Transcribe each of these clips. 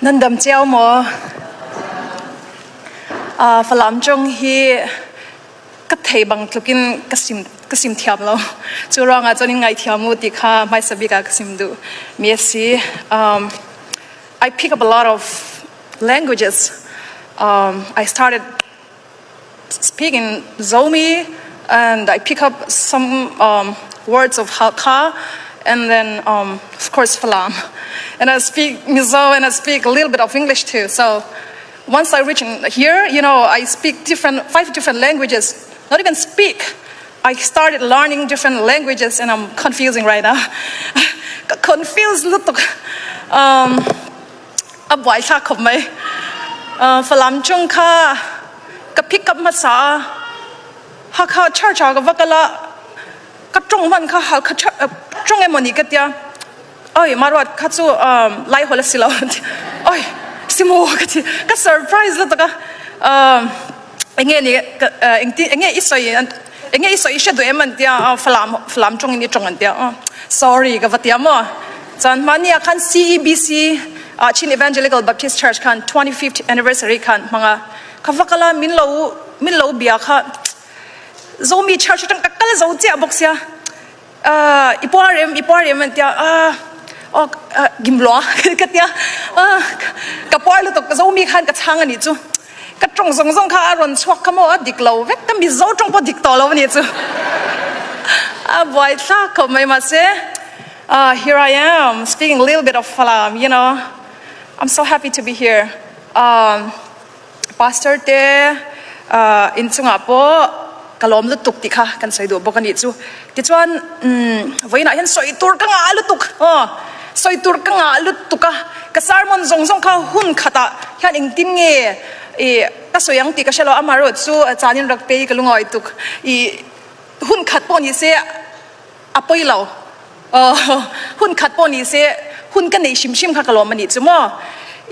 Nan dam cio maw? Falam ṭong hi ka thei bang tlukin ka sim ka sim thiam lo. Cu ruangah cun in ngaithiam u ti kha hmaisa bik ah ka sim duh mi a si. I pick up a lot of languages. I started speaking Zomi and I pick up some words of Halkha and then of course Falam. And I speak Mizo and I speak a little bit of English too. So once I reach here, I speak different five different languages. Not even speak. I started learning different languages and I'm confusing right now. Confused lutuk. A buaithlak khawp mai. Falam chung kha ka pick up hmasa a. Hakha church ah ka va kal a, ka ṭawng hman kha Halkha ṭawng emaw ni ka tia. Oi, maruat kha chu Laiholh a si lo. Oi, si maw ka ti. Ka surprise lutuk a. Enge ni engti enge i sawi enge i sawi i hre duh em an tia Falam Falam ṭawng in i ṭawng an tia. Sorry ka va tia maw. Chuan hmani ah khan CEBC Chin Evangelical Baptist Church khan 25th anniversary khan hmang a, ka va kal a min lo min lo bia kha Zomi Church atang ka kal zo chiah bawk sia i puar em i puar em an tia aw gimlua ka tia ka puar lutuk Zomi khan ka chhang a nih chu ka tawng zawng zawng kha a rawn chhuak kha maw a dik lo vek ka Mizo tawng pawh dik tawh lo a nih chu a buaithlak khawp mai mahse Ah, here I am, speaking a little bit of Falam. I'm so happy to be here. Pastor te in chungah pawh ka lawm lutuk tih kha kan sawi duh bawk a nih chu. Tichuan, vawiinah hian sawi tur ka ngah lutuk. Aw, sawi tur ka ngah lutuk a. Ka sermon zawng zawng kha hun khatah hian engtin nge i ka sawi ang tih ka hre lo. Amaherawhchu chanin rak pe hi ka lungawi tuk. I hun khat pawh ni se A pawi lo. Aw, hun khat pawh ni se, hun ka nei hrim hrim kha ka lawm a nih chu maw?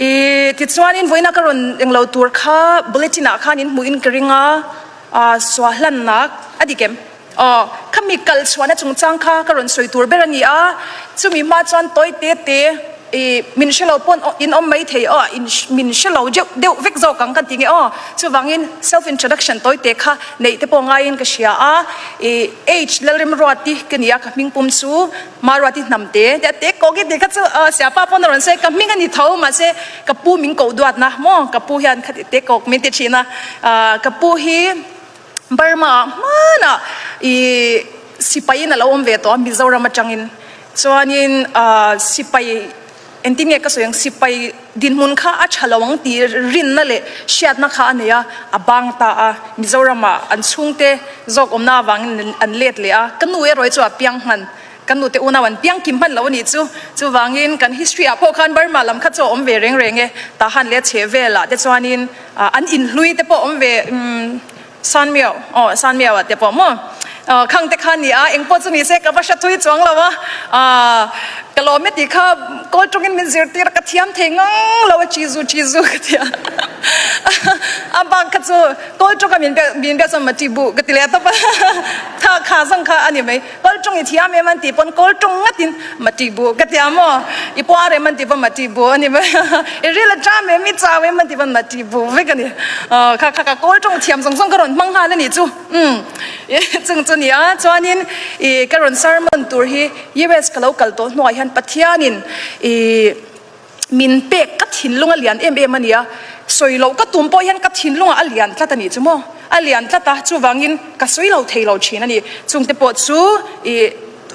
I tichuanin vawiina ka rawn englo tur kha bulletin ah khan in hmuh in ka ring a, sua hlannak a dik em? Aw, khami kal chhuahna chungchang kha ka rawn sawi tur ber a ni a, chumi hma chuan tawi te te I min hre lo pawn in awm mai thei aw, in min hre lo deuh deuh vek zawk ang ka ti nge aw. Chuvangin self introduction tawi te kha neih te pawh ngaiin ka hria a, i H Lalrimruati ka ni a, ka hming pum chu Maruati Hnamte te a te kawk i ti kha chu Siapa pawn a rawn sawi, ka hming a ni tho mahse ka pu min koh duatna maw ka pu hian kha te kawk min ti thin a, ka pu hi Burma ah hmanah i sipaiin a lo awm ve tawh a Mizoram atangin. Chuanin sipai engtin nge ka sawi ang, sipai dinhmun kha a tha lo ang tih rinna leh hriatna kha a nei a, a bang ta a, Mizoramah an chhungte zawk awmna avangin an let leh a, ka nu erawh hi chu a piang hman, ka nu te unau an piang kim hman lo a nih chu, chuvangin kan history ah pawh khan Burma lam kha chu a awm ve reng reng e, Tahan leh a chheh velah te chuanin an inhlui te pawh a awm ve. Sanmiau, aw Sanmiau ah te pawh maw khang te kha ni a, eng pawh chu ni se ka va hre thui chuang lo a, ka lawm e tih kha kawl tawngin min zirtir a, ka thiam thei ngang lo a chizu chizu ka ti a, a bak kha chu kawl tawnga min min biak chuan mati bu ka ti leh tawp a, tha kha zawng kha a ni mai, kawl tawng i thiam em an tih pawn kawl tawng ngatin mati bu ka ti a maw, i puar em an tih pawn mati bu a ni mai, i ril a ṭam em i chau em an tih pawn mati bu vek a ni. Aw kha kha ka kawl tawng thiam zawng zawng ka rawn hmang nghal a nih chu umm chung chu nia chuanin ih ka rawn sermon tur hi US ka lo kal tawh hnuah hian Pathianin ih min pek ka thinlung a lian em em a nia sawi loh ka tum pawh hian ka thinlungah a lian tlat a nih chu maw a lian tlat a chuvangin ka sawi lo thei lo thin a ni chungte pawh chu ih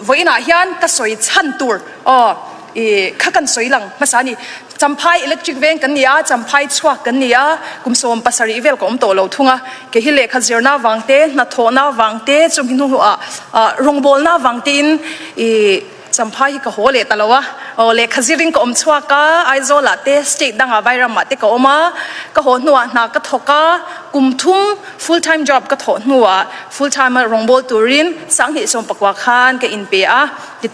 vawiinah hian ka sawi chhan tur aw I kha kan sawi lang hmasa a ni. Champhai electric veng kan ni a, Champhai chhuak kan ni a, kum 17 vel ka awm tawh lo thung a. Kei hi lehkha zirna vang te, hnathawhna vang te, chumi hnuhnuah rawngbawlna vang tein i Champhai hi ka haw leh ta lo a. Aw lehkha zirin ka awm chhuak a, Aizawlah te, state dangah Vairamah te ka awm a. Ka haw hnuah hna ka thawk a, kum thum full time job ka thawh hnuah full time a rawngbâwl turin Sanghnih 19 khan ka inpe a.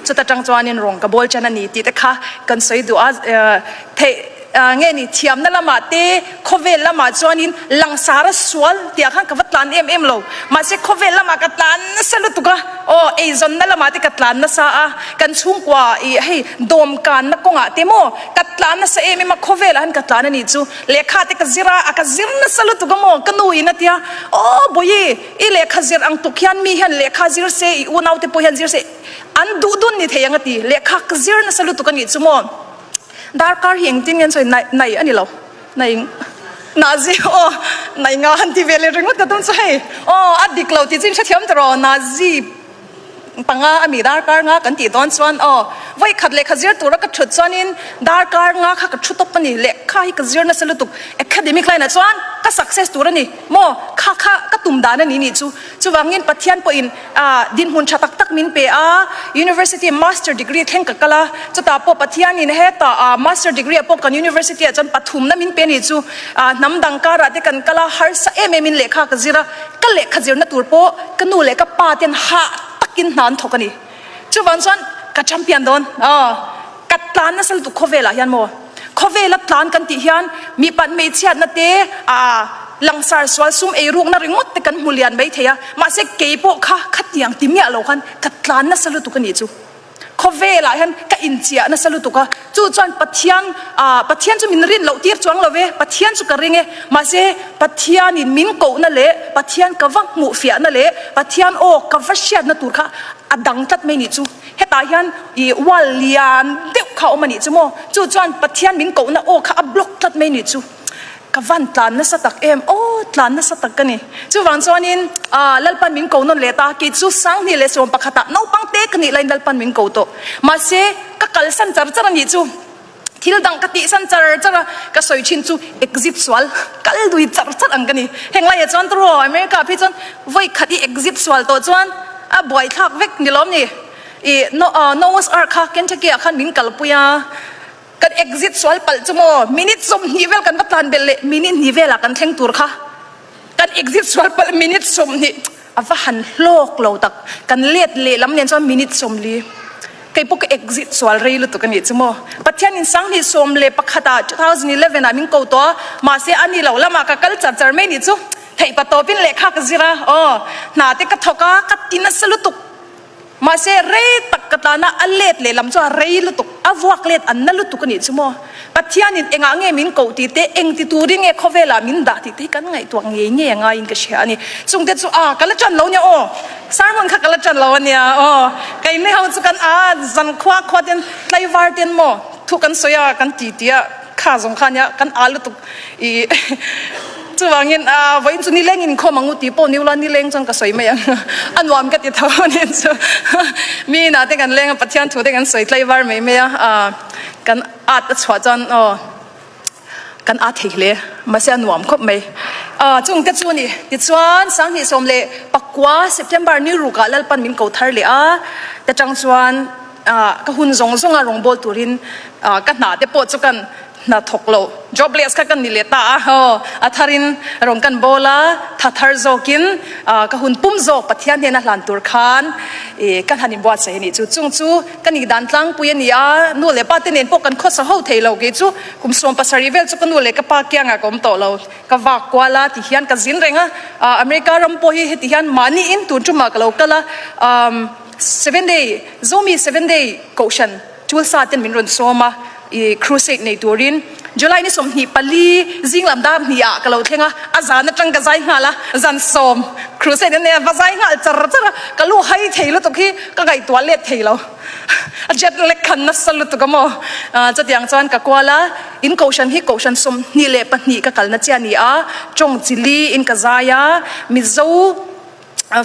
Chuta tang chuanin rawng ka bawl chan a ni tih te kha kan sawi duh a, theih. Nge ni, thiamna lamah te, khawvel lamah chuanin langsara sual tihah khan ka va tlan em em lo. Mahse khawvel lamah ka tlan nasa lutuk a, aw eizawnna lamah te ka tlan nasa a, kan chhungkua ih hei dawmkanna kawngah te maw ka tlan nasa em em a, khawvelah han ka tlan a nih chu. Lehkha te ka zir a, a ka zir nasa lutuk a maw ka nu in a tia, aw Bawihi, i lehkha zir ang tuk hian mi hian lehkha zir se, i unaute pawh hian zir se, an duh dun ni thei ang a ti, lehkha ka zir nasa lutuk a nih chu maw. Darkar hi engtin nge an sawi nai nai a ni lo nai Nazi aw nai nga han ti ve leh ringawt ka tum chu hei aw a dik lo tih chu in hrethiam ta rawh Nazi panga a mi darkar nga kan tih dawn chuan aw vawi khat lehkha zir tura ka thut chuanin darkar nga kha ka thu tawp a ni lehkha hi ka zir nasa lutuk academic line ah chuan ka success tur a ni maw kha kha ka tum dan a ni nih chu Chuvangin Pathian pawhin dinhmun tha tak tak min pe a, University Master Degree thleng ka kal a, chutah pawh Pathianin hetah Master Degree ah pawh kan University ah chuan pathumna min pe a ni chu hnam dang karah te kan kal a, harsa em em in lehkha ka zir a, ka lehkha zirna tur pawh ka nu leh ka pa ten hah takin hna an thawk a ni. Chuvang chuan ka champion dawn. Ka tlan nasa lutuk khawvelah hian maw? Khawvela tlan kan tih hian mipat hmeichhiatna te, aa langsar sual sum eirukna ringawt te kan hmu lian mai thei a, mahse kei pawh kha khatiang ti miah lo khan ka tlan nasa lutuk a nih chu. Khawvelah hian ka inchiah nasa lutuk a, chu chuan Pathian aa Pathian chu min rin loh tir chuang lo ve, Pathian chu ka ring e, mahse Pathianin min kohna leh Pathian ka va hmuh fiahna leh Pathian aw ka va hriatna tur kha a dang tlat mai nih chu. Hetah hian ih wall lian deuh kha a awm a nih chu maw? Chu chuan Pathian min kohna aw kha a block tlat mai nih chu. Ka van tlan nasa tak em? Aw tlan nasa tak ka ni. Chuvang chuanin ah Lalpan min ko nawn leh ta, kei chu Sanghnih leh sawm pakhatah naupang te ka nih laiin Lalpan min ko tawh. Mahse ka kalsan char char a nih chu. Thil dang ka tihsan char char a, ka sawi thin chu exit sual kal lui char char ang ka ni. Heng laiah chuan turaw America ah phei chuan vawi khat i exit sual tawh chuan a buaithlak vek ni lawm ni. I Noah's Ark kha Kentucky ah khan min kalpui a, kan exit sual palh chu maw minute 20 vel kan va tlan belh leh minute hnih velah kan thleng tur kha kan exit sual palh minute 20. A va han hlawk lo tak, kan let lehlam nen chuan minute 40 kei pawh ka exit sual rei lutuk a nih chu maw. Pathian in 2011 ah, 2011 ah min ko tawh a, mahse a ni lo lamah ka kal char char mai nih chu theih pa tawpin lehkha ka zir a, aw hna te ka thawk a, ka ti nasa lutuk. Mahse, rei tak ka tlan a, a let lehlam chu a rei lutuk, a vuak let an na lutuk a nih chu maw? Pathianin engah nge min koh tih te, eng ti turin nge khawvelah min dah tih te hi kan ngaihtuah ngei ngei a ngaiin ka hria a ni. Chungte chu a, ka la ṭan lo nia aw, sermon kha ka la ṭan lo a nia aw, keini ho chu kan a zankhua khua ten tlaivar ten maw thu kan sawi a, kan ti ti a, kha zawng kha nia kan a lutuk. I chuvangin a vawiin chu nileng inkhawm ang u tih pawh ni ula nileng chuan ka sawi mai ang a nuam ka ti tho a nih chu mi inah te kan leng a Pathian thu te kan sawi tlaivar mai mai a kan at a chhuah chuan aw kan at thei hle mahse a nuam khawp mai a chung te chu a ni tichuan 2019 September ni rukah Lalpan min ko thar leh a ta tang chuan ka hun zawng zawnga rawngbawl turin ka hna te pawh chu kan Hna thawk lo, jobless kha kan ni leh ta a, aw, a tharin rawn kan bawl a, tha thar zawkin ka hun pum zawk Pathian hnena hlan tur khan i ka hlan inbuatsaih a nih chu. Chung chu ka nih dan tlangpui a ni a, nu leh pa te nen pawh kan khawsa ho thei lo kei chu kum 70 vel chu ka nu leh ka pa kiangah ka awm tawh lo, ka vak kual a ti hian ka zin reng a, America ram pawh hi heti hian mahni in tun tumah ka lo kal a, seven day, Zomi seven day kohhran. Tulsa ten min rawn sawm a, i crusade nei turin July ni 24 zing lam dar hnih ah ka lo thleng a, a zan atang ka zai nghal a, zan sawm crusade an nei a, va zai nghal char char a, ka lu hai thei lutuk hi ka ngaihtuah let thei lo, a jet lag khan nasa lutuk a maw, chutiang chuan ka kual a, in kohhran hi kohhran 22 ka kalna chiah a ni a, tawng chili in ka zai a, Mizo.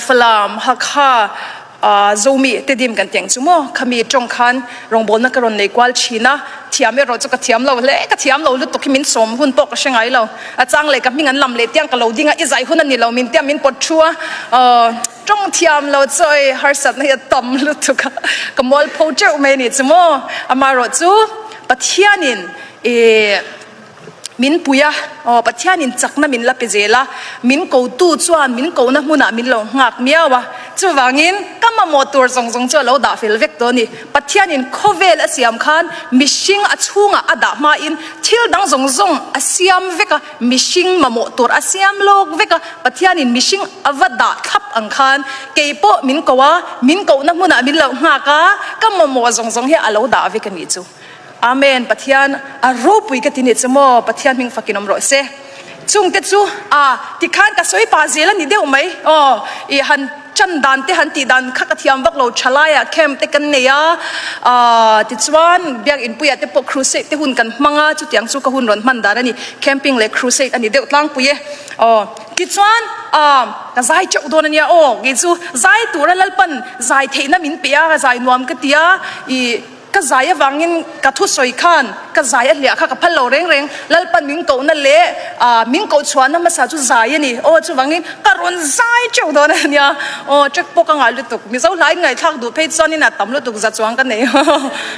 Falam, Hakha, Zomi te dim kan teng chu maw? Khami tawng khan rawngbawlna ka rawn nei kual thin a, thiam erawh chu ka thiam lo hle, ka thiam lo lutuk hi min sawm hun pawh ka hre ngai lo. A chang leh ka hming an lam leh tiang ka lo ding a, i zai hun a ni lo min tia min pawt thu a, tawng thiam lo chu ei harsatna hi a tam lutuk a, ka mualpho teuh mai a nih chu maw? Amaherawh chu Pathianin i. Min pui a, aw Pathianin chakna min la pe zel a, min kotu chuan min kohna hmunah min lo nghak miau a. Chuvangin ka mamawh tur zawng zawng chu a lo dah fel vek tawh a ni. Pathianin khawvel a siam khan mihring a chhungah a dah hmain thil dang zawng zawng a siam vek a, mihring mamawh tur a siam lawk vek a. Pathianin mihring a va dah thlap ang khan kei pawh min ko a, min kohna hmunah min lo nghak a, ka mamawh zawng zawng hi a lo dah vek a nih chu. Amen Pathian a ropui ka ti nih chu maw Pathian hming fakin awm rawh se. Chungte chu a tikhan ka sawi pah zel a ni deuh mai aw i han chan dan te han tih dan kha ka thiam vak lo tha laiah camp te kan nei a ah tichuan biak inpuiah te pawh crusade te hun kan hmang a chutiang chu ka hun rawn hman dan a ni camping leh crusade a ni deuh tlangpui e aw tichuan ah ka zai teuh dawn a nia aw kei chu zai tura Lalpan zai theihna min pe a zai nuam ka ti a i Ka zai avangin ka thusawi khan ka zai a hliah kha ka phal lo reng reng. Lalpan min kohna leh min koh chhuahna hmasa chu zai a ni. Aw chuvangin ka rawn zai teuh dawn a nia. Aw track pawh ka ngah lutuk. Mizo hla in ngaihthlak duh phei chuanin a tam lutuk za chuang ka nei.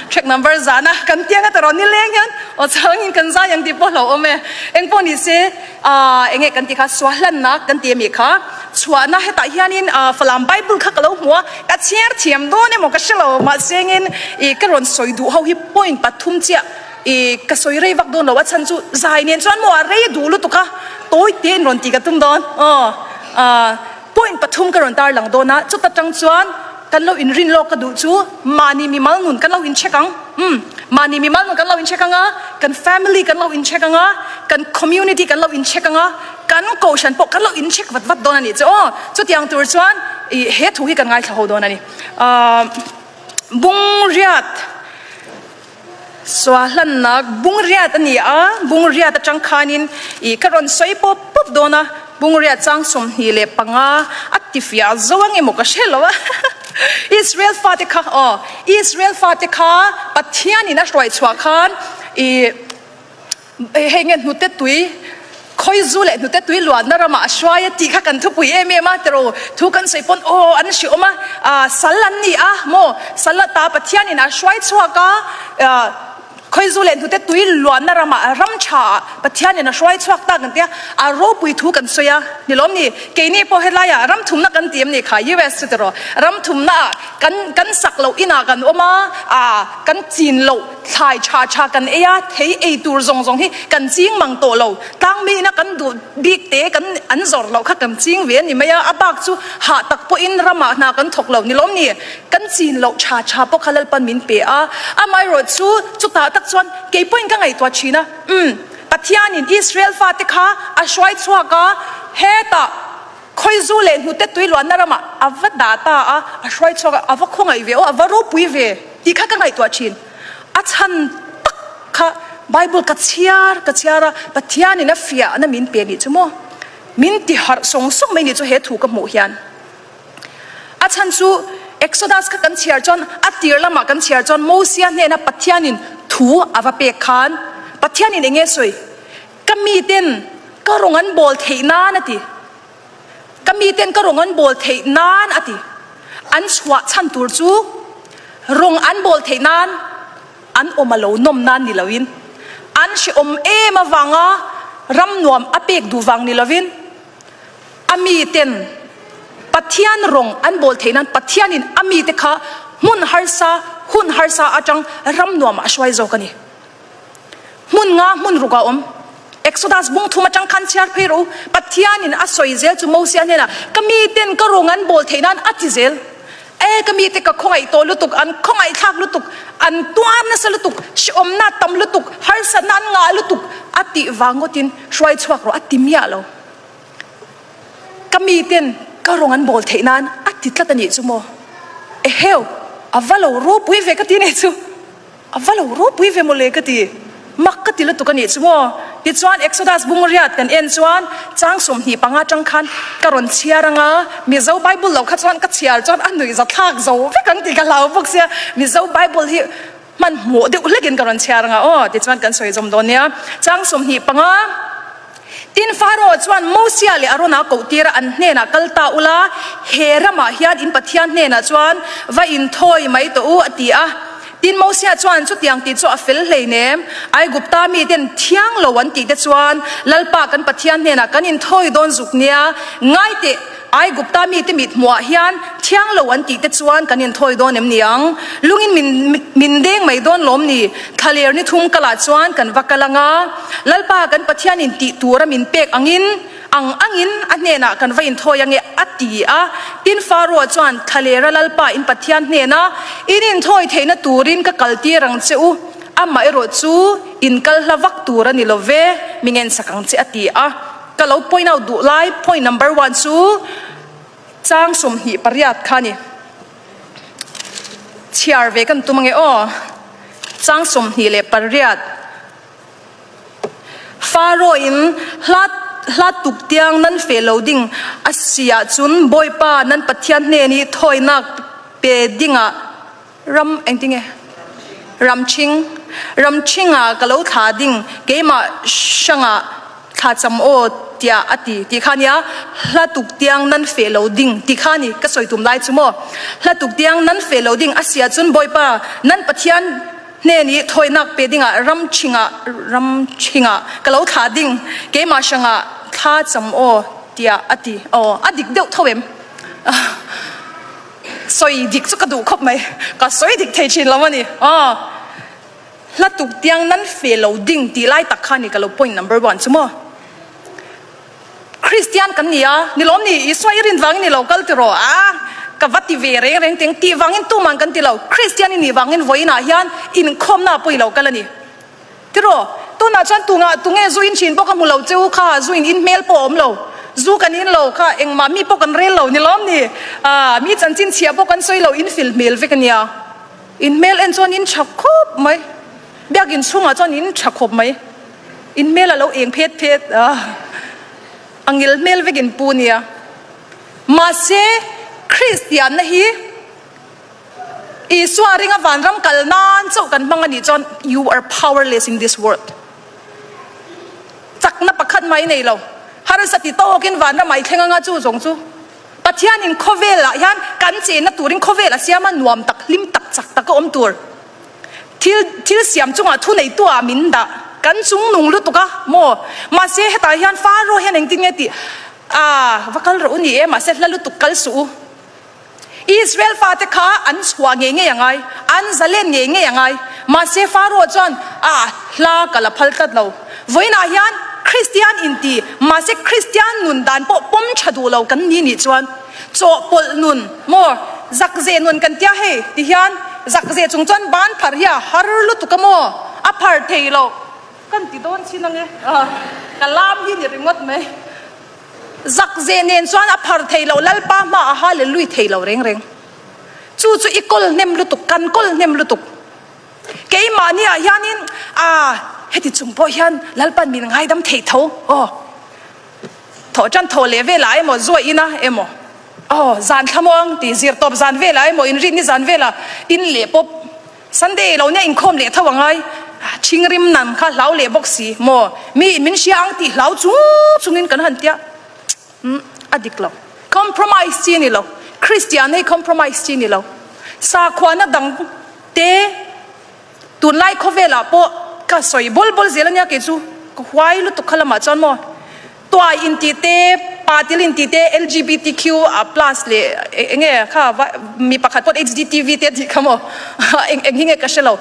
Track number zana kan tiang a ta rawn nileng hian aw changin kan zai ang tih pawh hlauhawm e. Engpawh ni se. Aaa enge kan tih kha suahlanna kan ti ami kha chhuahna hetah hianin aa Falam Bible kha ka lo hmu a, ka chhiar thiam dawn emaw ka hre lo mahsengin ih ka rawn sawi duh ho hi point pathum chiah ih ka sawi rei vak dawn lo a chhan chu zai nen chuan maw a rei duh lutuk a tawi te in rawn tih ka tum dawn aw aa point pathum ka rawn tar lang dawn a chuta tang chuan kan lo inrin lawk ka duh chu mahni mimal nun kan lo incheck ang. Umm, mahni mimal nun kan lo incheck ang a, kan family kan lo incheck ang a, kan community kan lo incheck ang a, kan kohhran pawh kan lo incheck vat vat dawn a nih chu aw. Chutiang tur chuan ih he thu hi kan ngaithla ho dawn a ni. Ahh Bungriat Suahlannak Bungriat a ni a, Bungriat atang khanin ih ka rawn sawi pawp pawp dawn a, Bungriat chang 25 a ti fiah zo ang emaw ka hre lo a. Israel fate kha aw Israel fate kha Pathianin a hruai chhuah khan ih hei nge hnute tui khawizu leh hnute tui luanna ramah a hruai a tih kha kan thupui em em a tiraw thu kan sawi pawn aw an hriawm a ah sal an ni a maw sal ata Pathianin a hruai chhuak a ah Khawizu leh hnute tui luanna ramah ram tha ah Pathianin a hruai chhuak tak an tia, a ropui thu kan sawi a ni lawm ni? Keini pawh helaiah ram thumna kan ti em ni kha US chu tiraw? Ram thumna ah kan kan sak loh inah kan awm a, ah kan chin loh thlai tha tha kan ei a, thei ei tur zawng zawng hi kan ching mang tawh lo, tlangmi ina kan duh bik te kan an zawrh loh kha kan ching ve a ni mai a, a bak chu hah tak pawhin ramah hna kan thawk lo ni lawm ni? Kan chin loh tha tha pawh kha Lalpan min pe a, amaherawh chu chutah tak chuan kei pawhin ka ngaihtuah thin a, umm, Pathianin Israel fate kha a hruai chhuak a, hetah khawizu leh hnute tui luanna ramah a va dah ta a, a hruai chhuak a, a va khawngaih ve aw, a va ropui ve tih kha ka ngaihtuah thin. A chhan tak kha Bible ka chhiar ka chhiar a, Pathianin a fiahna min pe nih chu maw, min ti harh sawng sawng mai nih chu he thu ka hmuh hian. A chhan chu Exodus kha kan chhiar chuan a tir lamah kan chhiar chuan Mosia hnena Pathianin thu a va pek khan Pathianin eng nge sawi? Ka miten ka rawng an bawl theih nan a ti. Ka miten ka rawng an bawl theih nan a ti. An chhuah chhan tur chu rawng an bawl theih nan an awm a lo nawm nan ni loin an hrehawm em avanga ram nuam a pek duh vang ni lovin A miten Pathian rawng an bawl theih nan Pathianin a mite kha hmun harsa, hun harsa atang ram nuamah a hruai zawk a ni. Hmun nga hmun ruk a awm. Exodus bung thum atang khan chhiar phei rawh u. Pathianin a sawi zel chu Mosia hnenah, Ka miten ka rawng an bawl theih nan a ti zel. E, ka mite ka khawngaih tawh lutuk, an khawngaihthlak lutuk, an tuar nasa lutuk, hrehawmna tam lutuk, harsatna an ngah lutuk a tih vang ngawtin hruai chhuak rawh a ti miah lo. Ka miten ka rawng an bawl theih nan a ti tlat a nih chu maw? Eheu, a va lo ropui ve ka ti nih chu. A va lo ropui ve mawle ka ti. Mak ka ti lutuk a nih chu maw? Tichuan Exodus bungriat kan en chuan chang 25 tang khan ka rawn chhiar ang a, Mizo Bible lo kha chuan ka chhiar chuan a nuih zathlak zo vek ang tih ka hlau bawk sia. Mizo Bible hi hmanhmawh deuh hlekin ka rawn chhiar ang a aw, tichuan kan sawi zawm dawn nia. Chang 25. Tin, Pharaoh chuan Mosia leh Arona koh tir a, an hnenah kal ta ula, he ramah hian in Pathian hnenah chuan va inthawi mai tawh u, a ti a. Tin, Mosia chuan chutiang tih chu a fel hleinem, Aigupta miten thiang lo an tih te chuan Lalpa kan Pathian hnenah kan inthawi dawn zuk nia, ngai teh. Aigupta mite mit hmuhah hian thiang lo an tih te chuan kan inthawi dawn em ni ang? Lungin min min deng mai dawn lawm ni? Thlaler ni thum kalah chuan kan va kal ang a, Lalpa kan Pathianin tih tura min pek angin ang angin a hnenah kan va inthawi ang e, a ti a. Tin, Faroa chuan Thlalera Lalpa in Pathian hnena in inthawi theihna turin ka kaltir ang che u, amaherawh chu in kal hla vak tur a ni lo ve, mi ngensak ang che, a ti a. Ka lo point out duh lai point number one chu chang 28 kha a ni. Chhiar ve kan tum ange aw. Chang 28. Faro in hla hla tuk tiang nan fe lo ding a si ahcun Bawipa nan Pathian hnen i thawinak pe dingah Ram engtinge? Ramchhing, Ramchhing ah ka lo thla ding, keimah hrangah thla cham aw tiah a ti tih kha nia, hla tuk tiang nan feh lo ding ti kha ni ka sawi tum lai chu maw. Hla tuk tiang nan feh lo ding a si ahcun Bawipa nan Pathian hnen i thawinak pe dingah ramchhing ah ramchhing ah ka lo thla ding, keimah hrangah thla cham aw tiah a ti. Aw a dik deuh tho em? Sawi dik chu ka duh khawp mai, ka sawi dik thei thin lo a ni. Aw, hla tuk tiang nan fe lo ding tih lai tak kha ni ka lo point number one chu maw. Kristian kan ni a, ni lawm ni, Isua i rin vangin i lo kal tiraw? A, ka va ti ve reng reng teng tih vangin tuman kan ti lo, Kristian i nih vangin vawiinah hian inkhawmna pawh i lo kal a ni. Tiraw, tunah chuan tungah tunge zu in thin pawh ka hmu lo che u kha, zu in in hmel pawh a awm lo, zu kan in lo kha, engmah mi pawh kan rel lo ni lawm ni, ah mi chanchin chhia pawh kan sawi lo, in fil hmel vek a nia, in hmel en chuan in tha khawp mai, biakin chhungah chuan in tha khawp mai, in hmel a lo eng phet phet ah a ngil hmel vek in pu nia, mahse Kristianna hi. Isua ringa vanram kal nan chauh kan hmang a nih chuan you are powerless in this world. Chakna pakhat mai nei lo. Harsa ti tawkin vanram ai thleng anga chu zawng chu Pathianin khawvelah hian kan chenna turin khawvel a siam a nuam tak hlim tak chak taka awm tur thil thil siam chungah thu nei tuah min dah kan chung nung lutuk a maw mahse hetah hian Faro hian engtin nge tih a va kal rawh u ni e mahse hla lutuk kal suh u. Israel fate kha an chhuah ngei ngei a ngai, an zalen ngei ngei a ngai. Mahse Pharaoh chuan a hla ka la phal tlat lo. Vawiinah hian Kristian inti, mahse Kristian nun dan pawh pawm tha duh lo kan ni nih chuan chawhpawlh nun maw zakzeh nun kan tia hei ti hian zakzeh chung chuan ban phar hi a har lutuk a maw a phar thei lo kan ti dawn chin ange ka lam hi ni ringawt mai. Zak ze nen chuan a phar thei lo, Lalpa hma a hallelui thei lo reng reng. Chu chu i kawl hnem lutuk, kan kawl hnem lutuk. Keimahni ah hianin ah heti chung pawh hian Lalpan min ngaidam thei tho aw. Thawh tan thaw leh velah emaw zuaih ina emaw aw zan thlamuang tih zir tawp zan velah emaw inrinni zan velah in leh pawp Sunday lo nia inkhawm leh tho a ngai, thingrim nam kha hlau leh bawk si maw, mi in min hria ang tih hlau chung chungin kan han tia, umm a dik lo. Compromise chi a ni lo, Christian hei compromise chi a ni lo, sakhuana dang te tunlai khawvelah pawh ka sawi bawl bawl zel a nia kei chu, ka huai lutuk kha lamah chuan maw. Tuai intih te, patil intih te, LGBTQ plus leh eng nge kha mi pakhat pawh HDTV te a tih kha maw eng eng hi nge ka hre lo.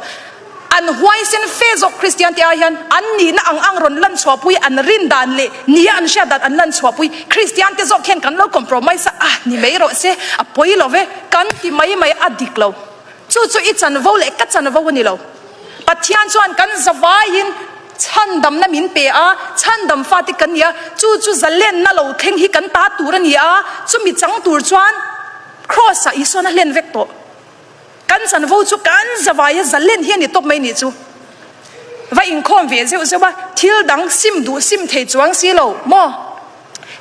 An huaisen fe zawk Kristian te ai hian an nihna ang ang rawn lan chhuahpui an rin dan leh nia an hriat dan an lan chhuahpui Kristian te zawk hian kan lo compromise a, ah ni mai rawh se a pawi lo ve kan ti mai mai a dik lo. Chu chu i chanvo leh ka chanvo a ni lo. Pathian chuan kan zavaiin chhandamna min pe a, chhandam fate kan ni a, chu chu zalenna lo thleng hi kan ta tur a ni a, chumi chang tur chuan Kraws-ah Isuan a hlen vek tawh. Kan chanvo chu kan zavaia zalen hi a ni tawp mai nih chu. Va inkhawm ve zeuh zeuh a, thil dang sim duh sim thei chuang si lo maw?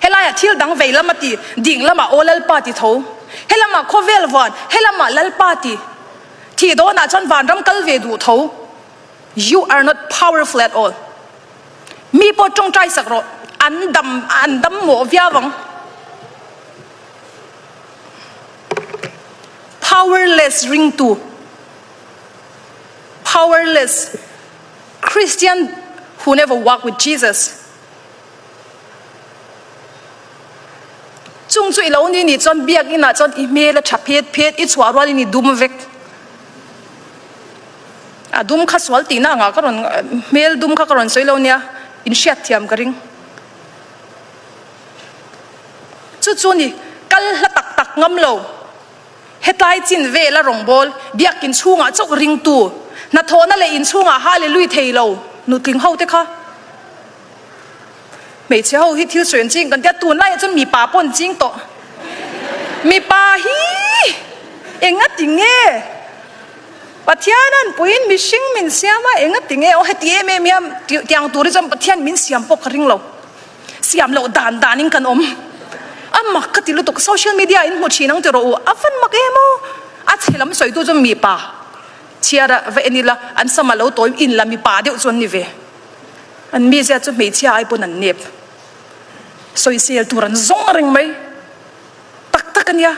Helaiah thil dang vei lam a ti, ding lamah aw Lalpa ti tho. Helamah khawvel vuan, helamah Lalpa ti. Thih dawnah chuan vanram kal ve duh tho. You are not powerful at all. Mi pawh tawngtai sak rawh, an dam an dam mawh viau ang. Powerless ringtu, powerless Christian who never walk with Jesus. Chung chu i lo ni nih chuan biakinah chuan i hmel a tha phet phet, i chhuah rualin i dum vek. A dum kha sual tihna angah ka rawn hmel dum kha ka rawn sawi lo nia, in hriatthiam ka ring. Chu chu ni, kal hla tak tak ngam lo. Hetlai chin vela rawngbâwl, biakin chhungah chauh ringtu, hnathawhna leh inchhungah hallelui thei lo nutling ho te kha. Hmeichhe ho hi thil sawi an ching kan tia, tunlaiah chuan mipa pawh an ching tawh. Mipa hi enga ti nge? Pathian an puiin mihring min siam a, enga ti nge aw heti em em hian tiang tur hi chuan Pathian min siam pawh ka ring lo. Siam loh dan danin kan awm. A mak ka ti lutuk, social media in hmu thin ang ti rawh u, a van mak em aw. A chhe lam sawitu chu mipa chhiar a va en ila, an sama lo tawi in la mipa deuh chu an ni ve. An mizia chu hmeichhia ai pawn an nep. Sawisel tur an zawng reng mai. Tak tak a nia.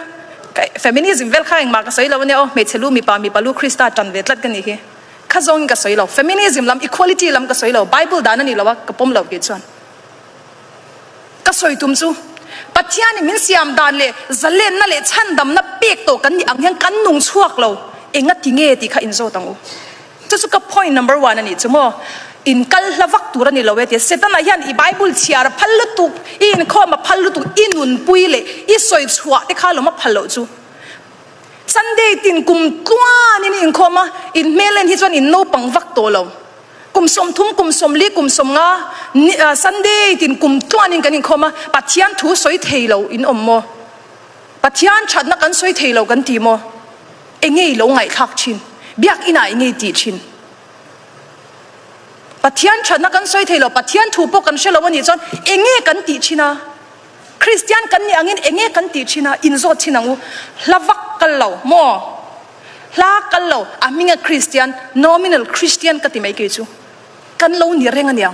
Feminism vel kha engmah ka sawi lo a nia aw, hmeichhe lu mipa, mipa lu Krista tan ve tlat ka nih hi. Kha zawngin ka sawi lo. Feminism lam, equality lam ka sawi lo. Bible dan a ni lo a, ka pawm lo kei chuan. Ka sawi tum chu, Pathianin min siam dan leh zalenna leh chhandamna pek tawh kan nih ang hian kan nung chhuak lo. Enga ti nge tih kha inzawt ang u. Chu chu ka point number one a nih chu maw. In kal hla vak tur a ni lo e tia. Setana hian i Bible chhiar a phal lutuk, i inkhawm a phal lutuk, i nunpui leh i sawi chhuah te kha lawm a phal loh chu. Sunday tin kum tluanin i inkhawm a, in hmel en hi chuan in naupang vak tawh lo. Kum 30, kum 40, kum 50, Sunday tin kum tluanin kan inkhawm a, Pathian thu sawi thei lo in awm maw? Pathian thatna kan sawi thei lo kan ti maw? Enge i lo ngaihthlak thin? Biakinah enge i tih thin? Pathian thatna kan sawi thei lo, Pathian thu pawh kan hre lo a nih chuan enge kan tih thin a? Kristian kan nih angin enge kan tih thin a, inzawt thin ang u. Hla vak kal lo maw? Hla kal lo, a hminga Kristian, nominal Christian ka ti mai kei chu. Kan lo ni reng aniang.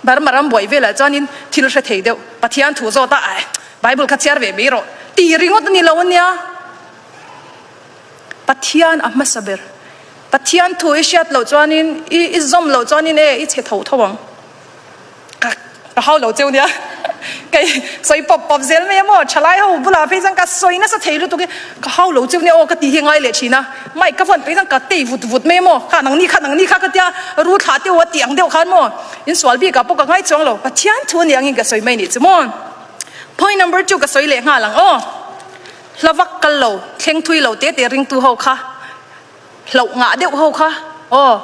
Burma ram buai velah chuanin thil hre thei deuh, Pathian thu zawt a, aih, Bible kha chhiar ve mai rawh ti ringawt a ni lo ania. Pathian a hmasa ber. Pathian thu i hriat loh chuanin, i zawm loh chuanin e, i chhe tho tho ang. Ka ka hau lo cheu nia kei sawi pawp pawp zel mai a maw thalai ho bulah phei chuan ka sawi nasa thei lutuk i ka hau lo cheu nia aw ka tih hi ngai leh thin a mic ka vawn phei chuan ka tei vut vut mai a maw kha nangni kha nangni kha ka tia ru thlah teuh a tih ang deuh khan maw insual bik ah pawh ka ngai chuang lo Pathian thu a ni angin ka sawi mai nih chu maw point number chu ka sawi leh nghal ang aw hla vak kal lo thleng thui lo te te ringtu ho kha Hlauh ngah deuh ho kha aw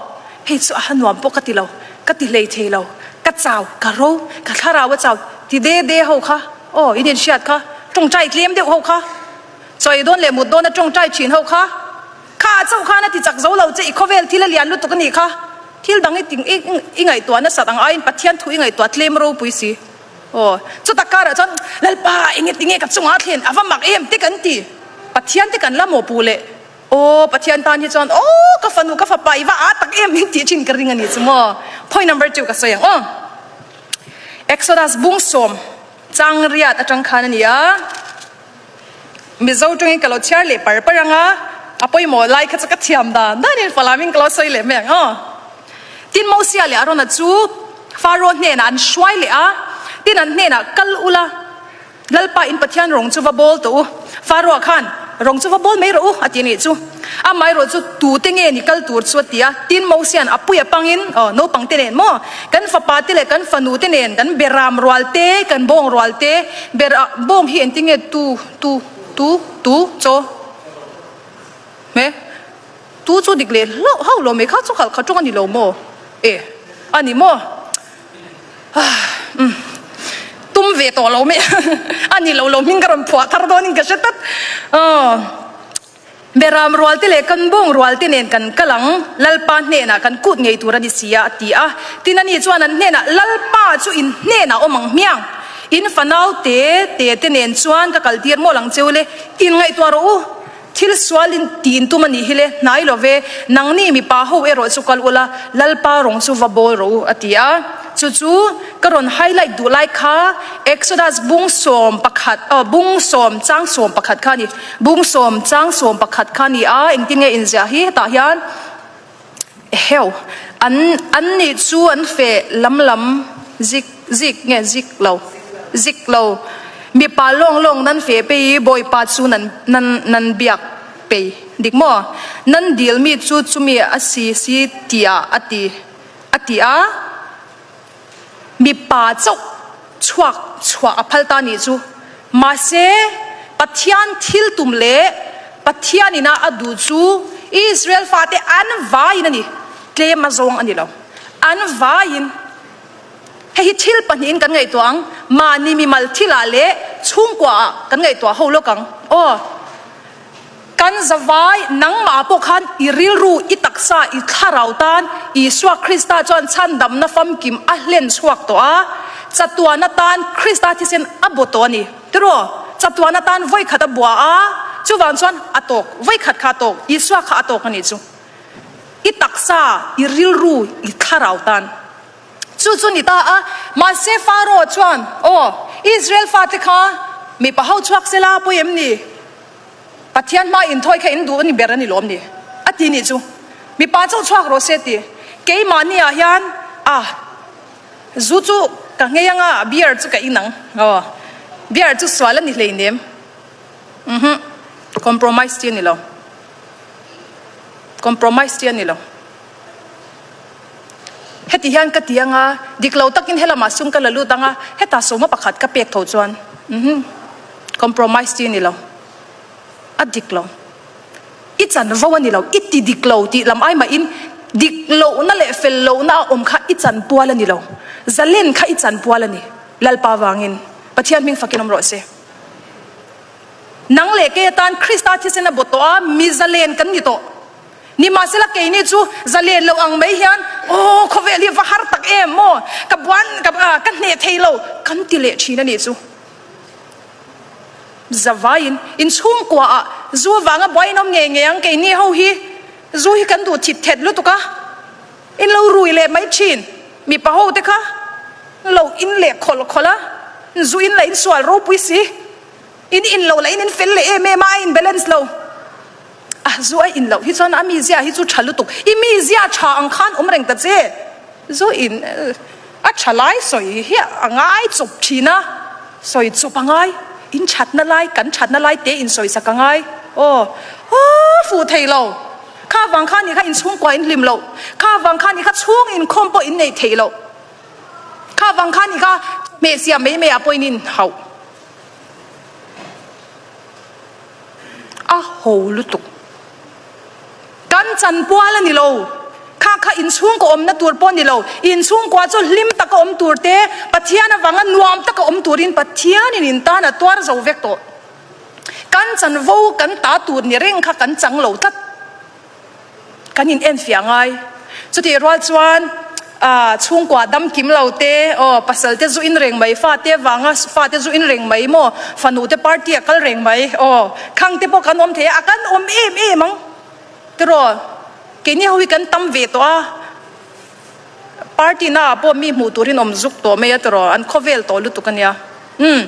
hei chu a nuam pawh ka ti lo, ka ti hlei thei lo, ka chau, ka ro, ka thlarau a chau ti de de ho kha aw in inhriat kha, tawngtai tlem deuh ho kha, chawi dawn leh mut dawna tawngtai thin ho kha, kha chauh khan a ti chak zo lo che i khawvel thil a lian lutuk a nih kha, thil dang i i ngaihtuah nasat ang aiin Pathian thu i ngaihtuah tlem ropui si aw chuta karah chuan Lalpa enge tinge ka chungah a thlen a va mak em te kan ti, Pathian te kan la mawhpuh leh. Aw Pathian tan hi chuan aw ka fanu ka fapa i va aa tak em min tih thin ka ring a ni chu maw. Point number chu ka sawi ang aw. Exodus bung sawm chang riat atang khan a ni a. Mizo tawngin ka lo chhiar leh par par ang a, a pawimawh lai kha chu ka thiam dan danin Falamin ka lo sawi leh mai ang aw. Tin Mosia leh Arona chu Pharaoh hnenah an hruai leh a, tin an hnenah kal ula, Lalpa in Pathian rawng chu va bawl tawh u. Faroa khan, Rawng chu va bawl mai rawh u, a ti a nih chu. Amaherawh chu tute nge ni kal tur chu a ti a. Tin, Mosia'n a puia pangin, Aw, naupang te nen maw? Kan fapa te leh kan fanu te nen, kan beram rual te, kan bawng rual te, ber ah bawng hi engtin nge tu, tu, tu, tu, chaw, hme? Tu chu dik leh hlauh hauh lo mai kha chu khalh kha tawng a ni lo maw? E, a ni maw? Umm tum ve tawh lo mai a ni lo lo hming ka rawn phuah thar dawn in ka hre tlat aw Beram rual te leh kan bawng rual te nen kan kal ang Lalpa hnenah kan kut ngei tur a ni si a a ti a tin ani chuan an hnenah Lalpa chu in hnenah awm ang hmiang in fanau te te te nen chuan ka kal tir mawlh ang cheu le in ngaihtuah rawh u Thil sual in ti in tum a nih hi le, hnai lo ve, nangni mipa ho erawh chu kal ula, Lalpa rawng chu va bawl rawh u, a ti a. Chu chu ka rawn highlight duh lai kha Exodus bung 11, aw bung sawm chang 11 kha a ni, bung sawm chang 11 kha a ni a, engtin nge inziah hi hetah hian eheu, an an nih chu an feh lam lam zik zik nge zik lo, zik lo. Mipa lawng lawng nan feh pei i Bawipa cu nan nan nan biak pei. Dik maw? Nan dilmi cu cumi a si si tiah a ti. A ti a. Mipa chauh chuak chuah a phal ta nih cu. Mahse Pathian thil tum le Pathian in ah a duh cu Israel fate an vai in a ni. Tlem a zawng a ni lo. An vai in Hihi thil pahnihin kan ngaihtuah ang. Mahni mimal thil ah leh chhungkua ah kan ngaihtuah ho lawk ang. Aw, kan zavai nangmah pawh khan i rilru, i taksa, i thlarau tan Isua Krista chuan chhandamna famkim a hlen chhuak tawh a, chatuan atan Krista thisen a baw tawh a ni. Tiraw? Chatuan atan vawikhat a bua a, chuvang chuan a tawk, vawikhat kha a tawk, Isua kha a tawk a nih chu. I taksa, i rilru, i thlarau tan. Chu chu ni ta a, mahse Pharaoh chuan, Aw, Israel fate kha mipa ho chhuak sela pawi em ni? Pathian hma inthawi kha in duh a ni ber a ni lawm ni? A ti nih chu. Mipa chauh chhuak rawh se ti. Keimahni ah hian a, zu chu ka nghei anga, beer chu ka in ang. Aw, beer chu sual a ni hleinem. Uhhuh, compromise chi a ni lo. Compromise chi a ni lo. Heti hian ka ti anga, dik lo takin helamah sum ka la lut anga, hetah sawma pakhat ka pek tho chuan uhmm compromise chi a ni lo, a dik lo. I chanvo a ni lo, i ti dik lo tih lam ai mahin dik lohna leh fel lohna a awm kha i chanpual a ni lo, zalen kha i chanpual a ni. Lalpa vangin Pathian hming fakin awm rawh se. Nang leh kei atan Krista thisen a baw tawh a, mi zalen kan ni tawh. Nimahsela keini chu zalen lo ang mai hian, Aw, khawvel hi va har tak em maw? Ka buan, ka, ka hneh thei lo, kan ti leh thin a nih chu. Zavaiin inchhungkuaah zu vanga buai in awm ngei ngei ang, keini ho hi zu hi kan duh thit thet lutuk a, in lo rui leh mai thin. Mipa ho te kha lo in leh khawlh khawlh a, zu in lah in sual ropui si, in in loh lah in in fel leh em em a, a in balance lo. A zu a in loh hi chuan a mizia hi chu tha lutuk. I mizia tha ang khan awm reng ta che. Zu in a tha lai sawi hi a ngai chawp thin a, sawi chawp a ngai. In thatna lai, kan thatna lai te in sawi sak a ngai. Aw, aw fuh thei lo. Kha vang khan i kha inchhungkua in hlim loh. Kha vang khan i kha chhung inkhawm pawh in neih theih loh. Kha vang khan i kha hmehsiam mai mai ah pawh in inhauh. A ho lutuk. Kan chanpual a ni lo. Kha kha inchhungkaw awmna tur pawh a ni lo. Inchhungkua chu hlim taka awm tur te, Pathian avanga nuam taka awm turin Pathianin in tan a tuar zo vek tawh. Kan chanvo kan ta tur ni reng kha kan chang lo tlat. Kan in enfiah ngai. Chutih rual chuan chhungkua dam kim lo te, aw pasal te zu in reng mai, fate vanga fate zu in reng mai maw, fanu te party a kal reng mai, aw khang te pawh kan awm thei a, a kan awm em em ang tiraw, keini ho hi kan tam ve tawh a. Party na ah pawh mi hmuh turin awm zuk tawh mai a tiraw, an khawvel tawh lutuk a nia. Umm.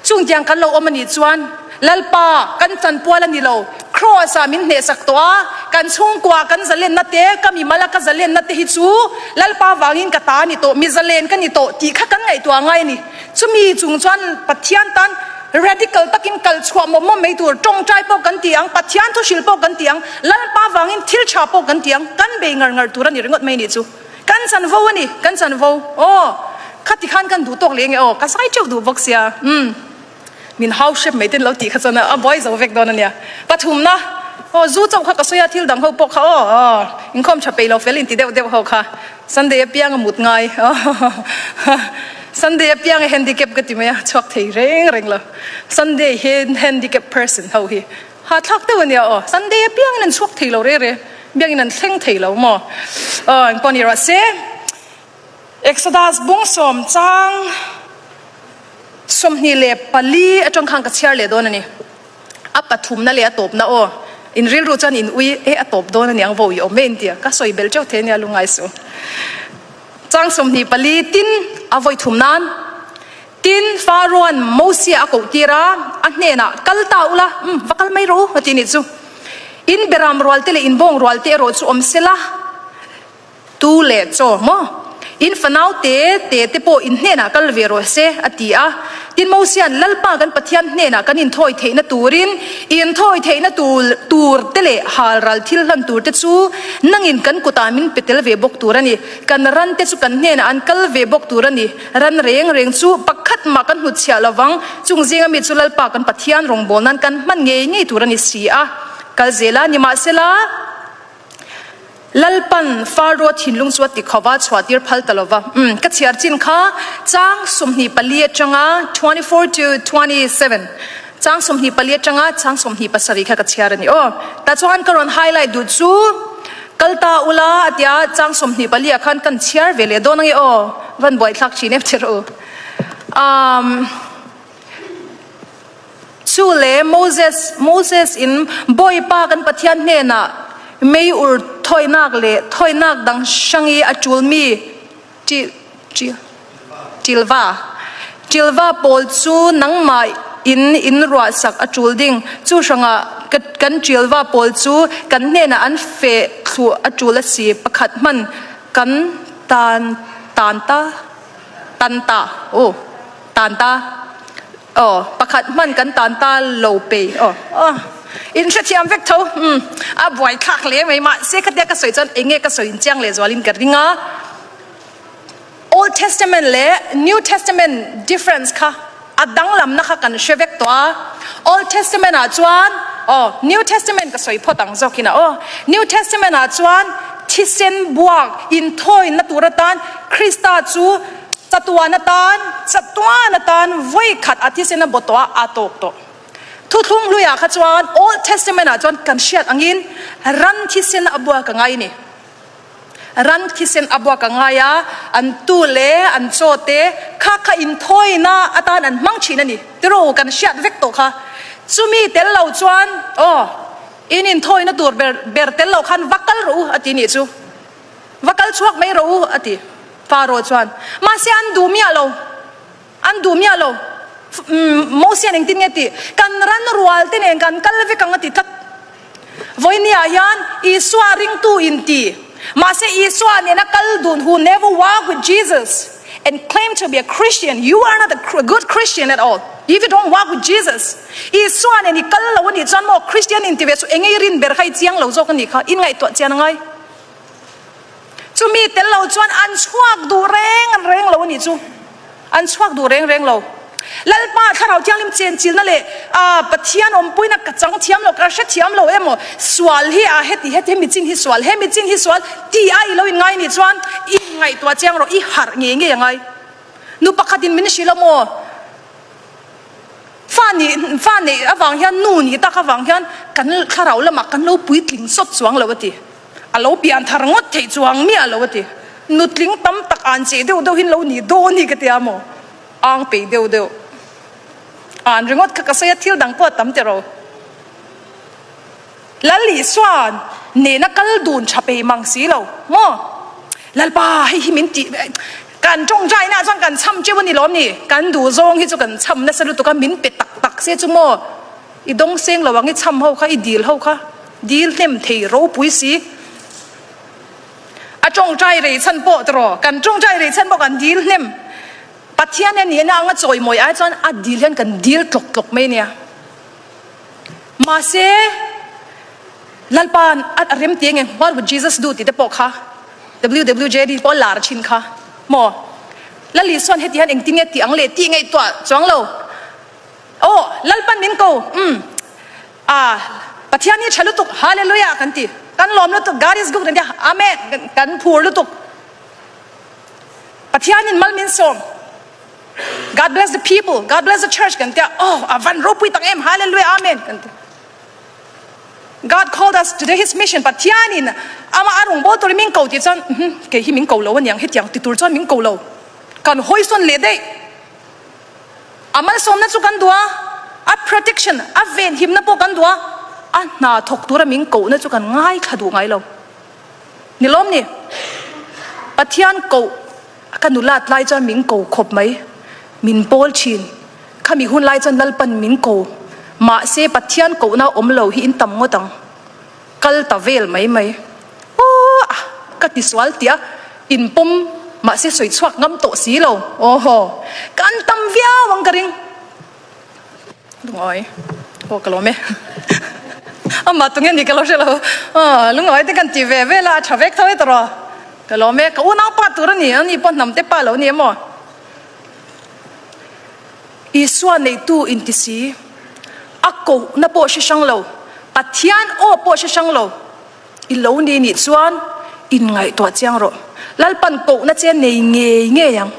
Chung tiang kan lo awm a nih chuan Lalpa kan chanpual a ni lo, Kraws ah min hnehsak tawh a, kan chhungkua kan zalenna te, ka mimal a ka zalenna te hi chu Lalpa vangin ka ta a ni tawh, mi zalen ka ni tawh tih kha kan ngaihtuah ngai a ni. Chumi chung chuan Pathian tan radical takin kal chhuah mawp mawp mai tur, tawngtai pawh kan ti ang, Pathian thu hrilh pawh kan ti ang, Lalpa vangin thil tha pawh kan ti ang, kan bei ngar ngar tur a ni ringawt mai nih chu. Kan chanvo a ni, kan chanvo. Aw, khati khan kan duh tawk leh nge aw, ka zai teuh duh bawk sia. Umm, min hau hrep mai ten lo tih kha chuan a buai zo vek dawn a nia. Pathumna, aw zu chauh kha ka sawi a, thil dang ho pawh kha aw, aw, inkhawm tha peih lo fel inti deuh deuh ho kha. Sunday apianga mut ngai, aw, Sunday apianga handicap ka ti mai a, chhuak thei reng reng lo. Sunday handicap person ho hi. Hahthlak deuh a nia aw. Sunday apiangin an chhuak thei lo re re. Biakinn an thleng thei lo maw? Aw, engpawh ni rawh se. Exodus bung sawm chang 24 atang khan ka chhiar leh dawn a ni. A pathumna leh a tawpna aw. In rilru chuan in ui e a tawp dawn a niang vo i awm e intia. Ka sawi bel teuh thei a nia lungngai suh. Chang 24 tin a vawi thum nan. Tin, Pharaoh-a'n Mosia a koh tir a, a hnenah, Kal ta ula, umm, va kal mai rawh u, a ti nih chu. In beram rualte leh in bawng rualte erawh chu awm sela, tu leh chaw maw? In fanau te te te pawh in hnenah kal ve rawh se, a ti a. Tin, Mosia'n Lalpa kan Pathian hnenah kan inthawi theihna turin i inthawi theihna tur te leh halral thil hlan tur te chu nangin kan kutah min pe tel ve bawk tur a ni. Kan ran te chu kan hnenah an kal ve bawk tur a ni. Ran reng reng chu pakhat mah kan hnutchhiah lovang, chung zinga mi chu Lalpa kan Pathian rawngbâwl nan kan hman ngei ngei tur a ni si a. Kal zel a, nimahsela, Lalpan Faro thinlung chu a ti kho va, chhuahtir phal ta lo va. Umm, ka chhiar chin kha chang 24 atanga, 24 to 27, chang 24 atanga chang 27 kha ka chhiar a ni aw. Tah chuan ka rawn highlight duh chu, Kal ta ula a tia chang 24 ah khan kan chhiar ve leh dawn ange aw, van buaithlak thin em che rawh u. Umm. Chu le Moses, Moses in Bawipa kan Pathian hnenah mei ur thawinak le thawinak dang hrang i a ṭulmi ṭilva, ṭilva pawl cu nangmah in in ruahsak a ṭul ding. Cu hrangah kan ṭilva pawl cu kan hnenah an feh thlu a ṭul a si. Pakhat hmanh kan tan tan ta, tan ta, oh, tan ta. Aw, pakhat hman kan tan ta lo pe. Aw, aw, in hrethiam vek tho. Umm, a buaithlak hle mai. Mahse khatia ka sawi chuan eng nge ka sawi inchiang leh zualin ka ring a. Old Testament leh New Testament difference kha a danglamna kha kan hre vek tawh a. Old Testament ah chuan, aw, New Testament ka sawi phawt ang zawkin a. Aw, New Testament ah chuan thisen buak inthawina tur atan Krista chu Chatuan atan, chatuan atan vawi khat a thisen a baw tawh a, a tawk tawh. Thuthlung hluiah kha chuan Old Testament ah chuan kan hriat angin ran thisen a buak a ngai a ni. Ran thisen a buak a ngai a, an tu leh an chaw te kha kha inthawina atan an hmang thin a ni. Tiraw kan hriat vek tawh kha. Chumi tel lo chuan aw in inthawina tur ber ber tel lo khan va kal rawh u a ti nih chu. Va kal chhuak mai rawh u, a ti. Faro chuan, Mahse an duh miah lo, an duh miah lo. Mosian engtin nge tih? Kan ran rual te nen kan kal vek ang a ti tlat. Vawinia hian Isua ringtu in ti. Mahse Isua nena kal dun who never walk with Jesus and claim to be a Christian, you are not a good Christian at all if you don't walk with Jesus. Isua nen i kal lo a nih chuan maw Christian in ti ve chu enge i rin ber kha i chiang lo zawk a nih kha, in ngaihtuah chian a ngai. Chumi tel lo chuan an chhuak duh reng reng lo a nih chu. An chhuak duh reng reng lo. Lalpa Thlarau Thianghlim chenchilna leh Pathian awmpuina ka chang thiam lo, ka hre thiam lo emaw, sual hi a heti heti, hemi chin hi sual, hemi chin hi sual ti a i lo inngai nih chuan i ngaihtuah chiang rawh, i harh ngei ngei a ngai. Nu pakhatin min hrilh a maw? Fa nih fa neih avang hian nu nih tak avang hian kan thlarau lamah kan lo puitling sawt chuang lo a ti. A lo pian thar ngawt theih chuang miah lo a ti. Nutling tam tak an cheh deuh deuh hin lo nih dawn hi ka tia maw? Ang peih deuh deuh. An ringawt kha ka sawi a thil dang pawh a tam tiraw. Lal Isua'n nena kal dun tha pei mang si lo maw? Lalpa hei hi min tih kan tawngtaina ah chuan kan chham teuh a ni lawm ni? Kan duh zawng hi chu kan chham nasa lutuk a, min pe tak tak se chu maw? I dawng seng lo ang i chham ho kha, i dil ho kha dil hnem thei ropui si. A tawngtai rei chhan pawh tiraw? Kan tawngtai rei chhan pawh kan dil hnem. Pathian hian nihna anga chawimawi ai chuan a dil hian kan dil tlawk tlawk mai nia. Mahse, Lalpa'n a rem ti enge What would Jesus do tih te pawh kha WWJD pawh a lar thin kha maw? Lal Isua'n heti hian engtin nge tih ang leh tih ngaihtuah chuang lo. Aw, Lalpa'n min ko, umm, ah, Pathian hi tha lutuk, Hallelujah kan ti, kan lawm lutuk, God is good kan ti a, Amen, kan phur lutuk. Pathianin mal min sawm. God bless the people, God bless the church kan tia, oh a van ropui tak em, hallelujah, amen kan ti. God called us to do his mission, Pathianin ama a rawngbâwl turin min ko tih chuan, umm kei hi min ko lo aniang, hetiang ti tur chuan min ko lo, kan hawisawn leh daih. A malsawmna chu kan duh a, a protection, a venhimna pawh kan duh a, a hna thawk tura min kohna chu kan ngaithla duh ngai lo. Ni lawm ni? Pathian koh Ka nulat lai chuan min ko khawp mai, min pawl thin. Khami hun lai chuan Lalpan min ko. Mahse Pathian kohna awm lo hi in tam ngawt ang. Kal ta vel mai mai. Aww ah ka ti sual tih a in pawm mahse sawi chhuak ngam tawh si lo. Awhaw kan tam viau ang ka ring. Lungawi aw ka lawm e. Amah tunge ni ka lo hre lo. Aw lungawi te kan ti ve vel a, a tha vek tho e tawrh aw. Ka lawm e, ka unau pa tur a ni, ani pawh hnam te pa lo ni emaw. Isua neitu inti si, a kohna pawh hre hrang lo, Pathian aw pawh hre hrang lo, i lo ni nih chuan inngaihtuah chiang rawh. Lalpan kohna che nei ngei ngei ang.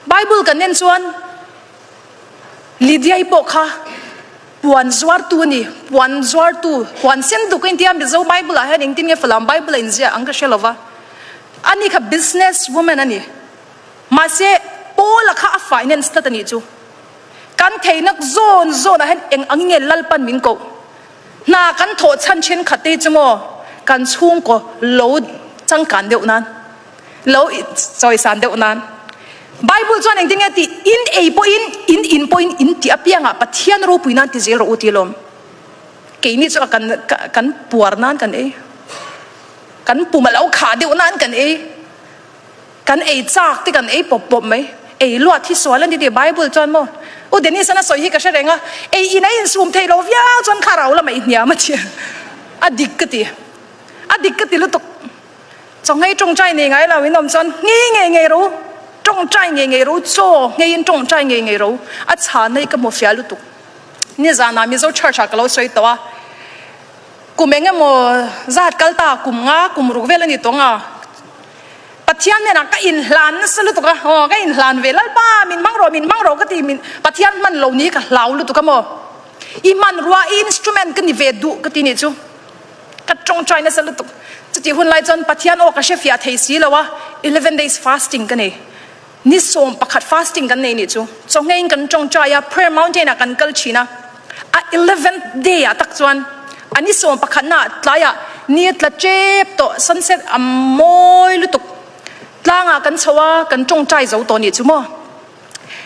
Bible kan en chuan Lydia-i pawh kha puan zuartu a ni, puan zuartu, puan sen duk a intia Mizo Bible ah hian engtin nge Falam Bible a inziah ang ka hre lo va. Ani kha business woman a ni. Mahse Paula kha a finance tlat a nih chu. Kan theihna zawn zawnah hian eng ang nge Lalpan min koh? Hna kan thawh chhan thenkhat te hi chu maw kan chhungkaw lo changkan deuh nan, lo chawisan deuh nan. Bible chuan engtin nge tih? In ei pawhin, in in pawhin in tih apiangah Pathian ropui nan ti zel rawh u ti alawm. Keini chu a kan kan puar nan kan ei. Kan pum a lo khah deuh nan kan ei. Kan ei chak te kan ei pawp pawp mai. Ei luat hi sual a ni tih Bible chuan maw? U Dennis-an a sawi hi ka hre reng a, ei in a insum thei lo viau chuan thlarau lamah i hniam a ti. A dik ka ti. A dik ka ti lutuk. Chawnghei tawngtai nei ngai lo in awm chuan nghei ngei ngei ro, tawngtai ngei ngei ro, chaw ngheiin tawngtai ngei ngei ro. A chhan hi ka hmu fiah lutuk. Nizanah Mizo Church-ah ka lo sawi tawh a. Kum eng emaw zat kal ta, kum nga, kum ruk vel a ni tawng a. Pathian hnenah ka inhlan nasa lutuk a, aw ka inhlan ve Lalpa min hmang rawh min hmang rawh ka ti min Pathian hman lo ni ka hlau lutuk a maw i hmanrua i instrument ka ni ve duh ka ti nih chu ka tawngtai nasa lutuk chutih hun lai chuan Pathian aw ka hre fiah thei si lo a 11 days fasting ka nei ni 11 fasting kan nei nih chu chawngeiin kan tawngtai a prayer mountain ah kan kal thin a a eleventh day ah tak chuan a ni 11 na tlaiah ni a tla tep tawh sunset a mawi lutuk tlangah kan chho a kan tawngtai zo tawh nih chu maw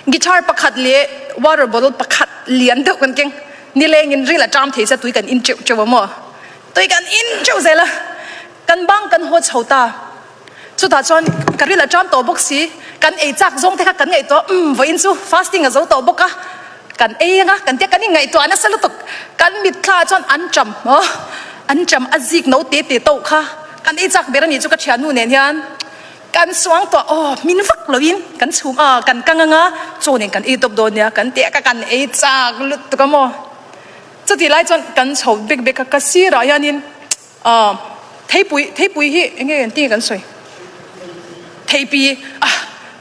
guitar pakhat leh water bottle pakhat lian deuh kan keng nilengin ril a ṭam thei se tui kan in teuh teuh a maw tui kan in teuh zel a kan bang kan haw chho ta. Chutah chuan ka ril a ṭam tawh bawk si, kan ei chak zawng te kha kan ngaihtuah, umm vawiin chu fasting a zo tawh bawk a, kan ei anga kan tia kan inngaihtuah nasa lutuk, kan mitthla ah chuan an ṭam aw, an ṭam a zik no te te tawh kha kan ei chak ber a nih chu ka thiannu nen hian kan suang tawh aw min vak loin kan chhum a kan kang anga chaw nen kan ei tawp dawn nia kan tia ka kan ei chak lutuk a maw, chutih lai chuan kan chho bek bek a ka sirah hianin. Aw, theipui, theipui hi eng nge engtin nge kan sawi? Theipi, ah,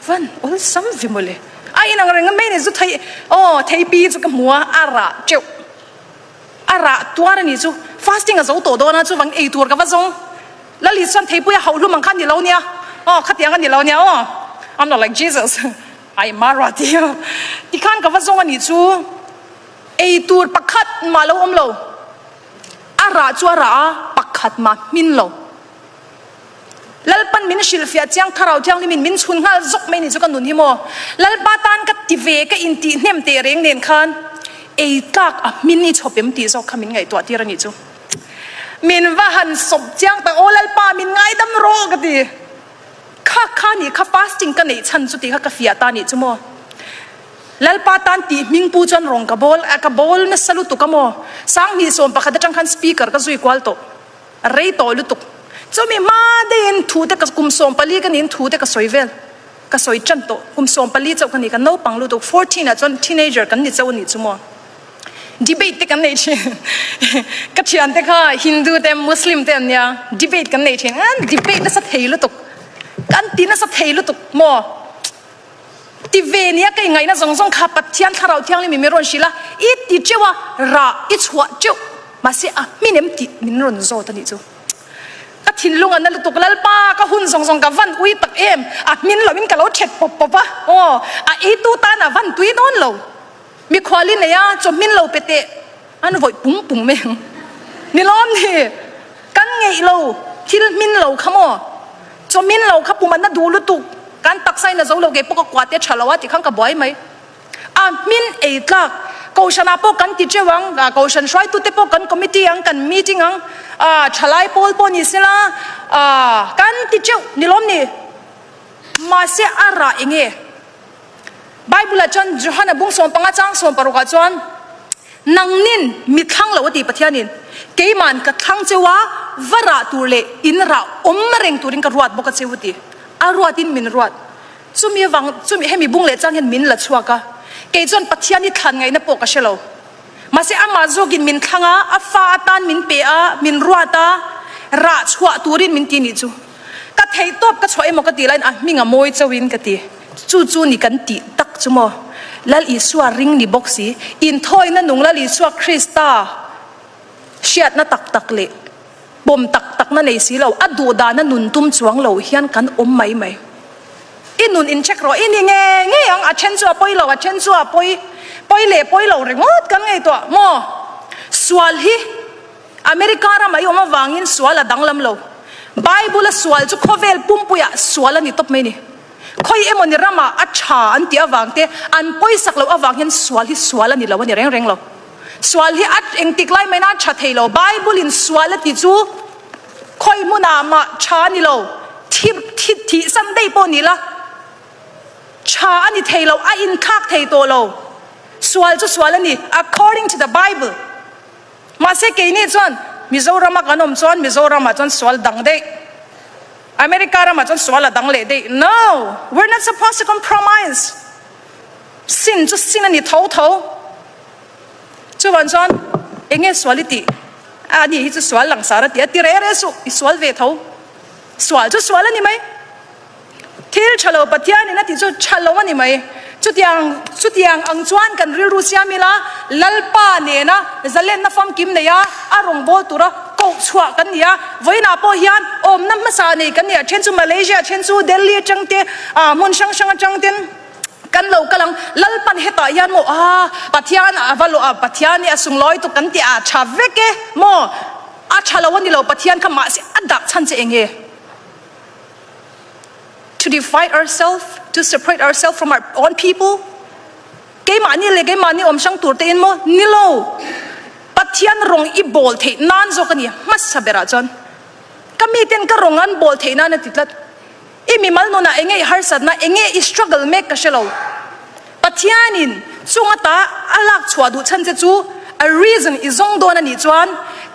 van awlsam ve mawle. A inang reng mai ni chu thei, aw, theipi chu ka hmu a, a rah teuh. A rah tuar a ni chu, fasting a zo tawh dawn a, chuvang ei tur ka va zawng. Lali chuan theipui a hauh hlum ang kha a ni lo nia, aw, khatiang a ni lo nia, aw, I'm not like Jesus, I am Marathi. Tikhan ka va zawng a ni chu, ei tur pakhat mah lo awm lo. A rah chu a rah a, pakhat mah hmin lo. Lalpan min hrilhfiah chiang Thlarau Thianghlimin min chhun nghal zawk mai ni chu ka nun hi maw. Lalpa tan ka ti ve ka intih hnem teh reng nen khan ei tlak a hmin i chhawp em tih zawk kha min ngaihtuah tir a nih chu. Min va han sawp chiang tak aw Lalpa min ngaidam rawh ka ti. Kha kha nih kha fasting ka neih chhan chu tih kha ka fiah ta nih chu maw. Lalpa tan tih hming pu chuan rawng ka bawl a, ka bawl nasa lutuk a maw? 2011 atang khan speaker ka zui kual tawh, a rei tawh lutuk. Chumi hma deihin thu te ka kum 14 ka niin thu te ka sawi vel, ka sawi tan tawh. Kum 14 chauh ka ni, ka naupang lutuk, fourteen ah chuan teenager kan ni chauh a nih chu maw? Debate te kan nei thin, ka thiante kha Hindu te Muslim te an nia, debate kan nei thin, an debate nasa thei lutuk, kan ti nasa thei lutuk maw? Ti ve nia ka ingaihna zawng zawng kha Pathian Thlarau Thianghlim in min rawn hrilh a, i ti teuh a, rah i chhuah teuh, mahse a hmin em tih min rawn zawt a nih chu. Ka thinlung a na lutuk, Lalpa ka hun zawng zawng ka van ui tak em, a hmin loin ka lo thet pawp pawp a, aw, a eitu tan a van tui dawn lo. Mikhual i nei a, chaw hmin lo pe teh. An vawih pung pung mai ang. Ni lawm ni? Kan ngeih lo, thil hmin lo kha maw? Chaw hmin lo kha pum an na duh lutuk. Kan taksa in a zo lo kei pawh ka kua te tha lo a tikhan ka buai mai. A hmin ei tlak. Kohhranah pawh kan ti teuh ang, kohhran hruaitute pawh kan committee ang, kan meeting ang, thalai pawl pawh ni sela, kan ti teuh. Ni lawm ni? Mahse a rah enge? Bible ah chuan Johana bung 15 chang 16 ah chuan. Nangnin mi thlang lo a ti Pathianin, Keima'n ka thlang cheu a, va rah tur leh in rah awm reng turin ka ruat bawk a cheu a ti. A ruatin min ruat. Chumi avang, chumi hemi bung leh chang hian min la chhuak a. Kei chuan Pathian i thlan ngaihna pawh ka hre lo. Mahse amah zawkin min thlang a, a fa atan min pe a, min ruat a, rah chhuah turin min ti nih chu. Ka theih tawp ka chhuah emaw ka tih laiin a hming a mawi chauhin ka ti. Chu chu ni kan tih tak chu maw? Lal Isua ring ni bawk si, inthawina nung Lal Isua Krista hriatna tak tak leh pawm tak takna nei si lo, a duhdahna nun tum chuang lo hian kan awm mai mai. I nun in check rawh, i ni ngei ngei ang, a then chu a pawi lo, a then chu a pawi, pawi leh pawi lo ringawt kan ngaihtuah maw? Sual hi America ramah i awm avangin sual a danglam lo. Bible a sual chu khawvel pumpuiah sual a ni tawp mai ni. Khawi emaw ni ramah a tha an tih avang te, an pawisak loh avang hian sual hi sual a ni lo a ni reng reng lo. Sual hi a engtik lai maina a tha thei lo. Bible in sual a ti chu khawi hmunah mah tha a ni lo. Thi thi thih san daih pawh ni la tha a ni thei lo, a inthlak thei tawh lo. Sual chu sual a ni according to the Bible. Mahse keini chuan Mizorama kan awm chuan Mizoramah chuan sual dang daih, America ramah chuan sual a dang leh daih. No! We're not supposed to compromise. Sin chu sin a ni tho tho. Chuvan chuan enge sual i tih? A ni hi chu sual langsar a ti a, ti reh reh suh, i sual ve tho. Sual chu sual a ni mai. Thil tha lo Pathianin a tih chu tha lo a ni mai. Chutiang chutiang ang chuan kan rilru siam ila, Lalpa nena zalenna famkim nei a, a rawngbâwl tura koh chhuah kan ni a. Vawiinah pawh hian awmna hmasa nei kan ni a, then chu Malaysia, then chu Delhi atang te, ah hmun hrang hrang atang ten kan lo kal ang. Lalpan hetah hian maw, ah Pathian a va lawh a, Pathian hi a sunglawi tuk kan tih a tha vek e maw? A tha lo a ni lo, Pathian kha mahse a dah chhan che eng nge? To divide ourselves, to separate ourselves from our own people? Keimahni leh keimahni awm hrang tur te in maw? Ni lo. Pathian rawng i bawl theih nan zawk a ni hmasa berah chuan. Ka miten ka rawng an bawl theih nan a ti tlat. I mimal nunah enge i harsatna, enge i struggle mek ka hre lo. Pathianin chung ata a lak chhuah duh chhan che chu a reason i zawng dawn a nih chuan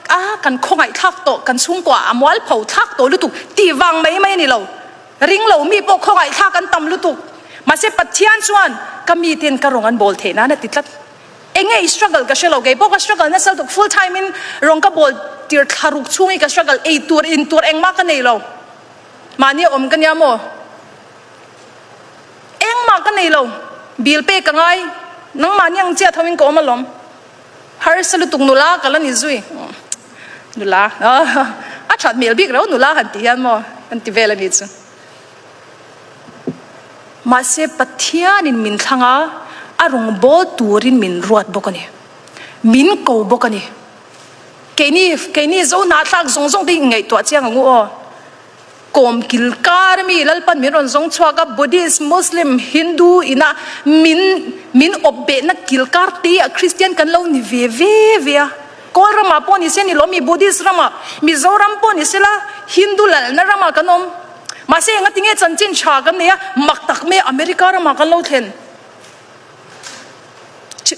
a kan khawngaih thlak tawh, kan chhungkua a mualpho thlak tawh lutuk tih vang mai mai a ni lo. Ring lo mi pawh khawngaih thlak an tam lutuk. Mahse Pathian chuan ka miten ka rawng an bawl theih nan a ti tlat. Enge i struggle ka hre lo, kei pawh ka struggle nasa lutuk, full time in rawng ka bawl tir thla ruk chhung i ka struggle, ei tur in tur engmah ka nei lo. Mahni a awm ka nia maw? Engmah ka nei lo, bill pek ka ngai, nangmahni ang chiah tho in ka awm alawm. Harsa lutuk nula ka la ni zui. Nula, a that hmel bik reuh nula han tih hian maw an ti vel a ni chu. Mahse Pathianin min thlang a, a rawngbâwl turin min ruat bawk a ni. Min ko bawk a ni. Keini, keini Zohnahthlak zawng zawng te hi ngaihtuah chiang ang u aw. Kawm kil kar mi Lalpan min rawn zawng chhuak a, Buddhist, Muslim, Hindu ina min min awp behna kil kar te ah Christian kan lo ni ve ve ve a. Kawl ramah pawh ni se ni lo mi Buddhist ramah, Mizoram pawh ni sela Hindu lalna ramah kan awm. Mahse engati nge chanchin tha kan nei a, mak tak mai America ramah kan lo thlen.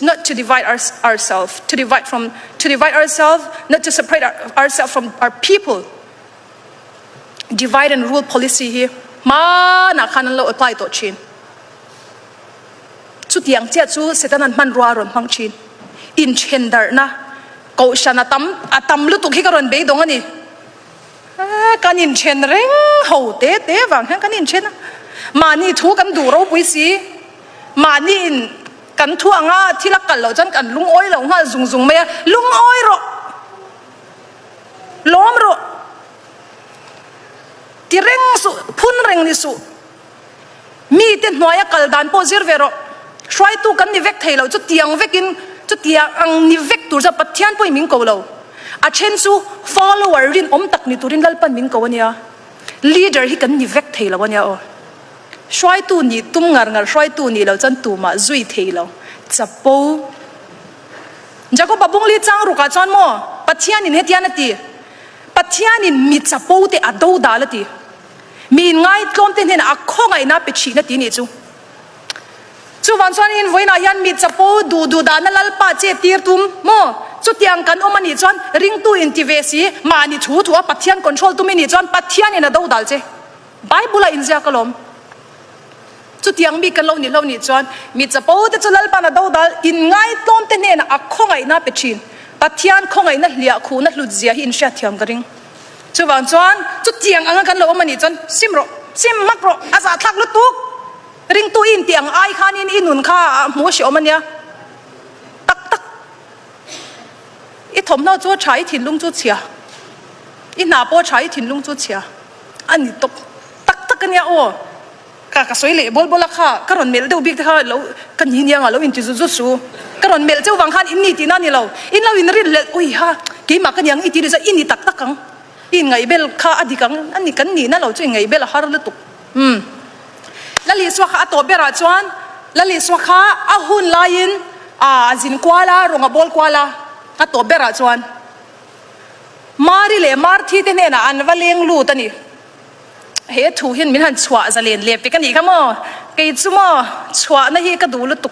Not to divide ourselves, to divide from, to divide ourselves, not to separate ourselves from our people. Divide and rule policy hi hmanah khan an lo apply tawh thin. Chutiang chiah chu Setana'n hmanrua a rawn hmang thin. Inthen darhna kohhran a tam a tam lutuk hi ka rawn beidawng a ni. Kan inthen reng ho te te vang hian kan inthen a. Mahni thu kan duh ropui si. Mahni in kan thu anga thil a kal loh chuan kan lungawi lo nghal zung zung mai a. Lungawi rawh! Lawm rawh. Ti reng suh, phun reng ni suh. Mite hnuaia kal dan pawh zir ve rawh. Hruaitu kan ni vek thei lo, chutiang vekin, chutiang ang ni vek tur chuan Pathian pawhin min ko lo. A then chu follower rinawm tak ni turin Lalpan min ko a nia. Leader hi kan ni vek thei lo a nia aw. Hruaitu nih tum ngar ngar, hruaitu nih lo chuan tumah zui thei lo. Chapo. Jakob-a bungli chang rukah chuan maw Pathianin hetian a ti, Pathianin mi chapo te a do dal a ti, mi inngaitlawm te hnenah a khawngaihna a pe thin a ti nih chu. Chuvang chuanin vawiinah hian mi chapo duh duh dahna Lalpa che tir tum maw? Chutiang kan awm anih chuan ringtu inti ve si, mahni thu thu a Pathian control tum i nih chuan Pathianin a dodal che. Bible-a inziak alawm. Chutiang mi kan lo nih hlo nih chuan mi chapo te chu Lalpa'n a dodal inngaitlawm te hnenah a khawngaihna a pe thin. Pathian khawngaihna hliah khuhna hlut zia hi inhriatthiam ka ring. Chuvang chuan chutiang anga kan lo awm anih chuan sim rawh, sim hmak rawh, a zahthlak lutuk. Ringtu i intih ang ai khanin i nun kha a hmu hreawm ania. Tak tak. I thawmhnaw chu a tha, i thinlung chu chhia. I hna pawh a tha, i thinlung chu chhia. A ni tawp. Tak tak ania aw. Ka ka sawi leh bawl bawl a kha, ka rawn melh deuh bik te kha lo ka ni nia nga lo inti zut zut su. Ka rawn melh cheuh vang khan in ni tihna a ni lo. In lo inrin leh ui ha, keimah ka ni ang i ti ni chuan i ni tak tak ang. I inngaihbel kha a dik ang a ni, kan nihna lo chu inngaihbel a har lutuk. Umm. Lal Isua kha a tawp berah chuan Lal Isua kha a hun laiin a zin kual a, rawng a bawl kual a, a tawp berah chuan Mari leh Marthi te hnenah an va leng lut a ni. He thu hian min han chhuah zalen leh pek a nih kha maw? Kei chu maw chhuahna hi ka duh lutuk,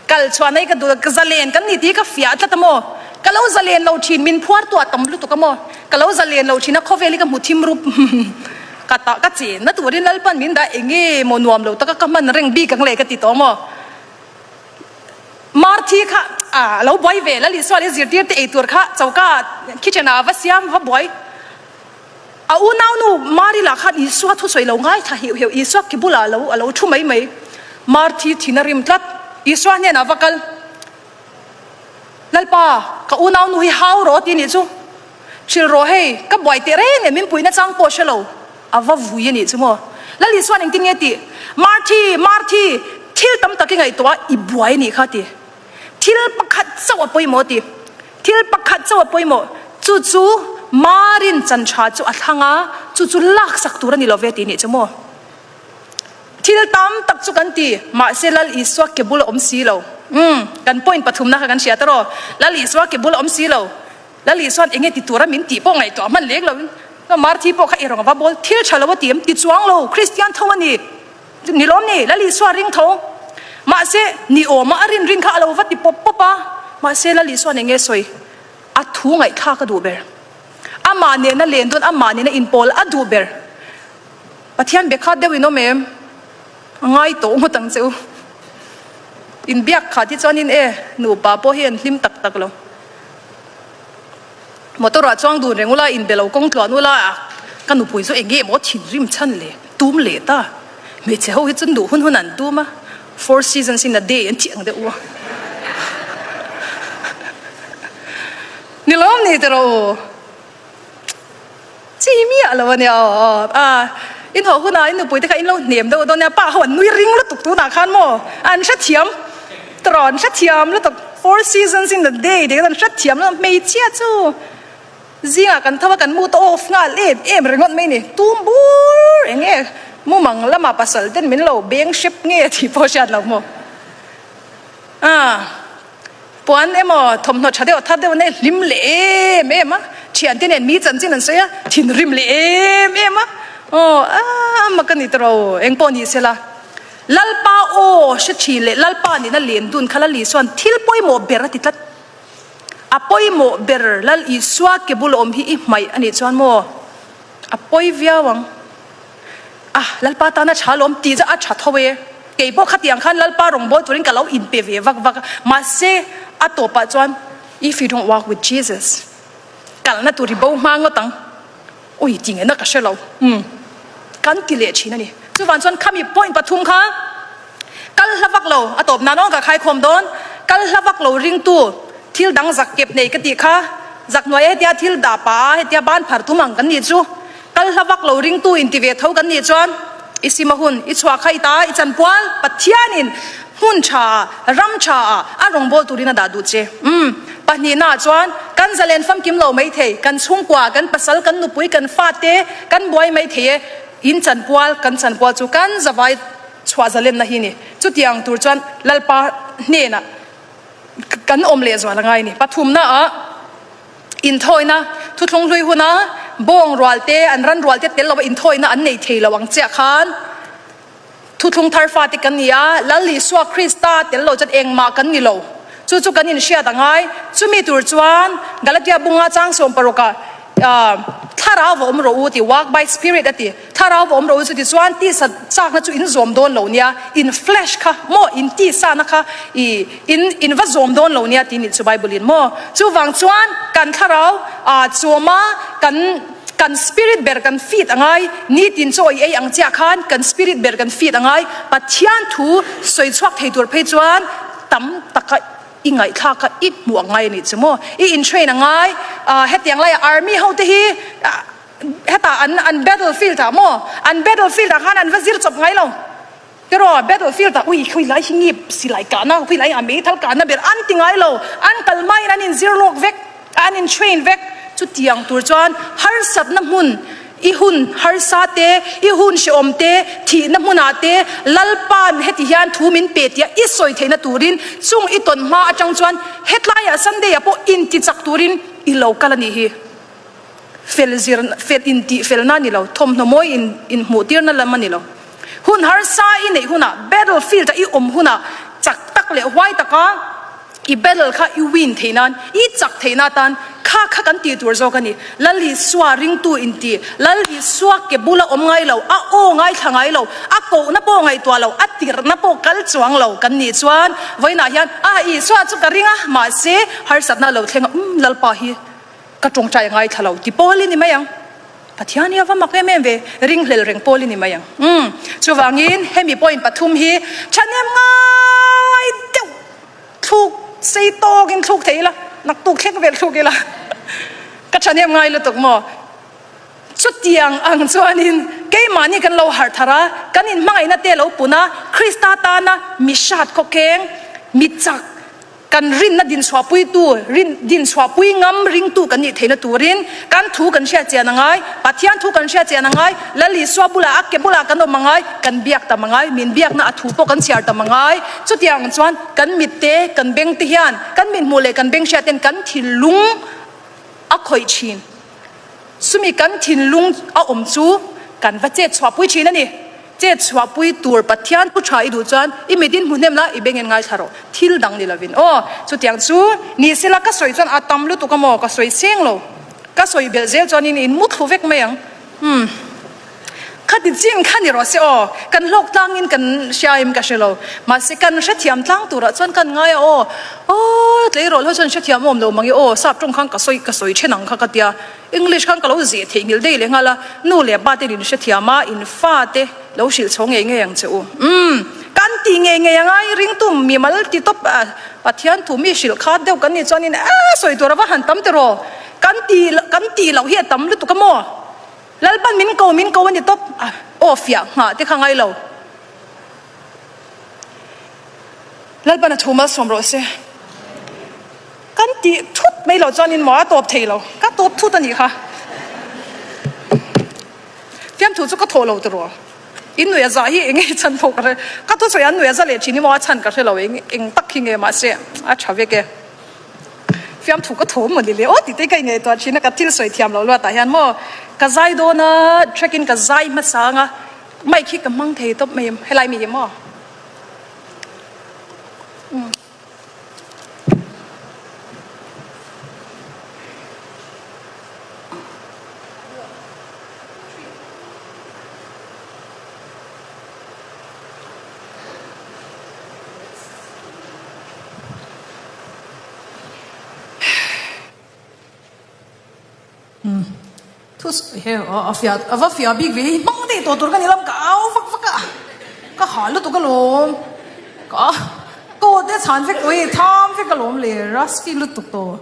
kal chhuahna hi ka duh lutuk, zalen kan ni tih hi ka fiah tlat a maw? Ka lo zalen lo thin, min phuar tuah tam lutuk a maw? Ka lo zalen lo thin a, khawvel hi ka hmu thim rup ka tah ka chenna turin Lalpan min dah eng nge maw nuam lo taka ka hman reng bik ang le ka ti tawh maw? Marthi kha a lo buai ve, Lal Isua leh zirtirte ei tur kha choka kitchen ah a va siam va buai. A unaunu Mari lah khan Isua thusawi lo ngaithla heuh heuh, Isua ki bulah lo a lo thu mai mai. Marthi thin a rim tlat. Isua hnenah va kal, Lalpa, ka unaunu hi hau rawh ti nih chu. Hrilh rawh hei, ka buai teh reng em, min puihna chang pawh hre lo. A va vui a nih chu maw. Lal Isua'n engtin nge tih? Marthi, Marthi, thil tam tak i ngaihtuah a, i buai a nih kha ti. Thil pakhat chauh a pawimawh ti. Thil pakhat chauh a pawimawh. Chu chu Marin chan tha chu a thlang a, chu chu laksak tur a ni lo ve tih nih chu maw. Thil tam tak chu kan ti, mahse Lal Isua ke bul a awm si lo. Umm, kan point pathumna kha kan hria ta rawh. Lal Isua ke bul a awm si lo. Lal Isua'n enge ti tura min tih pawh ngaihtuah hman lek lo in, Marthi pawh kha i rawng va bawl thil tha lo a ti em? Ti chuang lo, Kristian tho a ni. Ni lawm ni, Lal Isua ring tho. Mahse, ni awma a rin rin kha a lo va ti pawp pawp a. Mahse, Lal Isua'n enge sawi? A thu ngaihthlak a duh ber. Amah nena len dawn, amah nena inpawl a duh ber. Pathian be khat deuh in awm em? A ngai tawh ngawt ang che u. Inbiak khat hi chuanin e, nupa pawh hi an hlim tak tak lo. Motor ah chuang dun reng ula, inbe lo kawng tluan ula, ka nupui chu enge maw thinrim chhan le, tum leh ta. Hmeichhe ho hi chu duh hun hun an tum a, four seasons in a day an tih ang deuh u a. Ni lawm ni tiraw u. Chi miah lo a nia aw. A in haw hunah in nupui te kha in lo hnem deuh dawn nia, pa ho an nui ring lutuk tunah khan maw an hrethiam tawh an hrethiam lutuk four seasons in a day tih khan an hrethiam lutuk hmeichhia chu zingah kan tho a kan mood a off nghal em em ringawt mai ni tum bur eng nge mumang lamah pasal ten min lo beng hrep nge tih pawh hriat loh maw a. Puan emaw thawmhnaw tha deuh thar deuh nei hlim leh em em a, thiante nen mi chanchin an sawi a, thinrim leh em em a, aw a mak a ni ta ro, eng pawh ni sela Lalpa aw hre thin leh Lalpa nihna len dun kha Lal Isua'n thil pawimawh ber a ti tlat. A pawimawh ber Lal Isua ke bul awm hi i hmaih a nih chuan maw a pawi viau ang. A, Lalpa tana tha lawm tih chu a tha tho e. Kei pawh khatiang khan Lalpa rawngbâwl turin ka lo inpe ve vak vak a. Mahse, a tawpah chuan, If you don't walk with Jesus, kalna tur i bo hma ngawt ang. Ui, ti nge na ka hre lo. Umm, kan ti leh thin a ni. Chuvang chuan khami point pathum kha kal hla vak lo, a tawp nan aw ka khaikhawm dawn, kal hla vak lo ringtu thil dang zak kep nei ka tih kha, zak hnuaia hetia thil dah pah a, hetia ban phar tum ang kan nih chu. Kal hla vak lo ringtu inti ve tho kan nih chuan i sim a hun, i chhuah kha i ta, i chanpual Pathianin hmun tha ah, ram tha ah a rawngbâwl turin a dah duh che. Umm, pahnihna ah chuan kan zalen famkim lo maithei, kan chhungkua, kan pasal, kan nupui, kan fate kan buai maithei e, in chanpual, kan chanpual chu kan zavai chhuah zalenna hi ni. Chutiang tur chuan Lalpa hnenah kan awm lehzual a ngai ni. Pathumna ah. Inthawina, Thuthlung hlui huna bawng rual te, an ran rual te tel lova inthawina an nei thei lo ang chiah khan. Thuthlung thar fate kan ni a, Lal Isua Krista tel lo chuan engmah kan ni lo. Chu chu kan inhriat a ngai. Chumi tur chuan Galatia bunga chang sawmparukah Thlarau va awm rawh u ti, walk by spirit a ti. Thlarau va awm rawh u chu ti chuan tisa chakna chu in zawm dawn lo nia, in flesh kha maw, in tisana kha i in in va zawm dawn lo nia ti nih chu Bible in maw. Chuvang chuan kan thlarau chuama kan Kan spirit ber kan feed a ngai, nitin chaw i ei ang chiah khan kan spirit ber kan feed a ngai. Pathian thu sawi chhuak thei tur phei chuan tam taka i ngaihthlak a i hmuh a ngai a nih chu maw. I in train a ngai, hetiang laiah army ho te hi hetah an an battle field ah maw, an battle field ah khan an va zir chawp ngai lo. Tiraw, battle field ah ui khawi lai hi nge silai kahna, khawi lai ah meithal kahna ber an ti ngai lo, an kal hmain an inzir lawk vek, an in train vek. Chutiang tur chuan harsatna hmun, i hun harsa te, i hun hrehawm te, thihna hmunah te Lalpa'n heti hian thu min pe tia i sawi theihna turin chung i tawn hma atang chuan hetlaiah Sunday ah pawh intichak turin i lo kal a nih hi. Fel zir, fel intih felna a ni lo, thawmhnaw mawi in inhmuh tirna lam a ni lo. Hun harsa i neih hunah, battle field a i awm hunah chak tak leh huai taka i battle kha i win theih nan, i chak theih na atan kha kha kan tih tur zawk a ni. Lal Isua ringtu inti, Lal Isua ke bula awm ngai lo, a aw ngaithla ngai lo, a kohna pawh ngaihtuah lo, a tirhna pawh kal chuang lo kan nih chuan vawiinah hian a Isua chu ka ring a, mahse harsatna a lo thleng a, umm Lalpa hi Ka tawngtai a ngaithla lo ti pawl i ni mai ang. Pathian hi a va mak em em ve, ringhlel reng pawl i ni mai ang. Umm, chuvangin hemi point pathum hi thahnem ngai deuh thluk sei tawkin thluk thei ila, naktuk thleng vel thluk ila ka thahnem ngai lutuk maw? Chutiang ang chuanin keimahni kan lo harh thar a, kan inhmangaihna te lo pun a, Krista tana mi hrat khawkheng, mi chak, Kan rinna dinchhuahpuitu, rin dinchhuahpui ngam ringtu kan nih theihna turin kan thu kan hriat chian a ngai, Pathian thu kan hriat chian a ngai, Lal Isua bulah a ke bulah kan awm a ngai, kan biak tam a ngai, min biakna a thu pawh kan chhiar tam a ngai. Chutiang chuan kan mitte, kan bengte hian kan mithmuh leh kan beng hriat ten kan thinlung a khawih thin. Chumi kan thinlung a awm chu kan va chet chhuahpui thin a ni. Chet chhuahpui tur Pathian thu tha i duh chuan i mitin hmu hnem la, i bengin ngaithla rawh. Thil dang ni lovin aw. Chutiang chu ni sela ka sawi chuan a tam lutuk a maw? Ka sawi seng lo. Ka sawi belh zel chuanin in mu thlu vek mai ang. Umm. Khati chin kha ni rawh se aw. Kan hlawk tlangin kan hria em ka hre lo. Mahse kan hrethiam tlang turah chuan kan ngai a aw. Aw tleirawl ho chuan hrethiam awm lo mang i aw. Sap tawng khan ka sawi ka sawi then ang kha ka tia. English khan ka lo zeh theihnghilh daih leh nghal a, nu leh pa ten in hrethiam a, in fa te lo hrilh chho ngei ngei ang che u. Umm. Kan ti ngei ngei ang a, i ringtu mi mal ti tawp a, Pathian thu mi hrilh khat deuh kan nih chuanin a sawi tur a va han tam tiraw? Kan ti kan tih loh hi a tam lutuk a maw? Lalpan min ko min ko a ni tawp a, aw fiah nghah te kha ngai lo. Lalpan a thu malsawm rawh se. Kan tih thut mai loh chuanin maw a tawp thei lo, ka tawp thut a nih kha. Fiamthu chu ka thawh lo tiraw? In nuih a za hi eng nge chhan pawh ka hre, ka thusawi an nuih a za leh thin hi maw a chhan ka hre lo eng eng tak hi nge mahse a tha vek e. Fiamthu ka thaw maw ni le aw tih te ka ingaihtuah thin a, ka thil sawi thiam loh luatah hian maw ka zai dawn a, track in ka zai hmasa ang a, mic hi ka hmang thei tawp mai em helai mi hi maw? Umm. Thu he a fiah a va fiah bik ve hi hmang daih tawh tur ka ni lam ka au vak vak a ka hah lutuk alawm ka ka aw te chhan vek tawh hei tham vek alawm le rusky lutuk tawh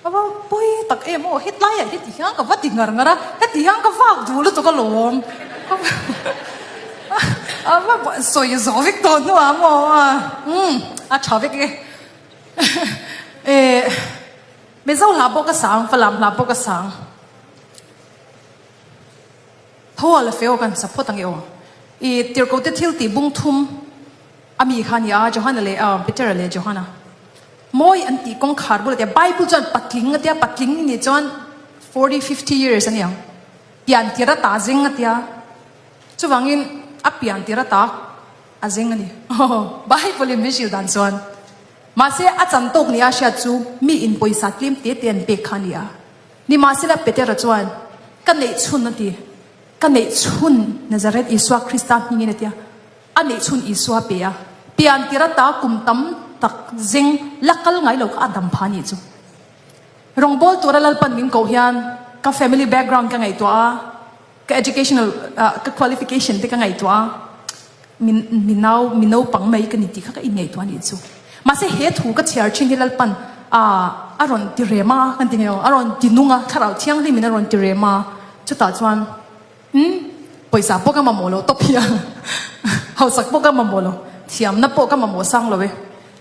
a va pawi tak em aw hetlai ah heti hian ka va ti ngar ngar a heti hian ka vak duh lutuk alawm a va sawi zawh vek tawh hnuah maw umm a tha vek e eh. Mizo hla pawh ka sang, Falam hla pawh ka sang. Tho a la fe aw kan sa phawt ang e aw. I tirhkoh te thil tih bung thum a mi kha a ni a, Johana leh Petera leh Johana. Mawi an tih kawngkhar bul a tia, Bible chuan patling a tia, patling i nih chuan 40, 50 years a ni ang. Pian tir a ta zing a tia. Chuvangin a pian tir a ta. A zeng a ni. Aw, Bible in min hrilh dan chuan. Mahse, a chan tawk nia hriat chu mi in pawisa tlem te te an pek kha a ni a. Nimahsela Petera chuan, Ka neih chhun a ti. Ka neih chhun Nazareth Isua Krista hmingin a ti a. A neih chhun Isua pe a. Pian tir ata kum tam tak zeng la kal ngai lo kha a dam pha a nih chu. Rawngbâwl tura Lalpan min koh hian ka family background ka ngaihtuah a. Ka educational ka qualification te ka ngaihtuah a, min mi nau mi naupang mai ka ni tih kha ka inngaihtuah a nih chu. Mahse he thu ka chhiar thin hi Lalpan ah a rawn ti rem a kan ti ngei a rawn ti nung a, thlarau thianghlim in a rawn ti rem a, chutah chuan umm pawisa pawh ka mamawh lo tawp hi a, hausak pawh ka mamawh lo, thiamna pawh ka mamawh sang lo e.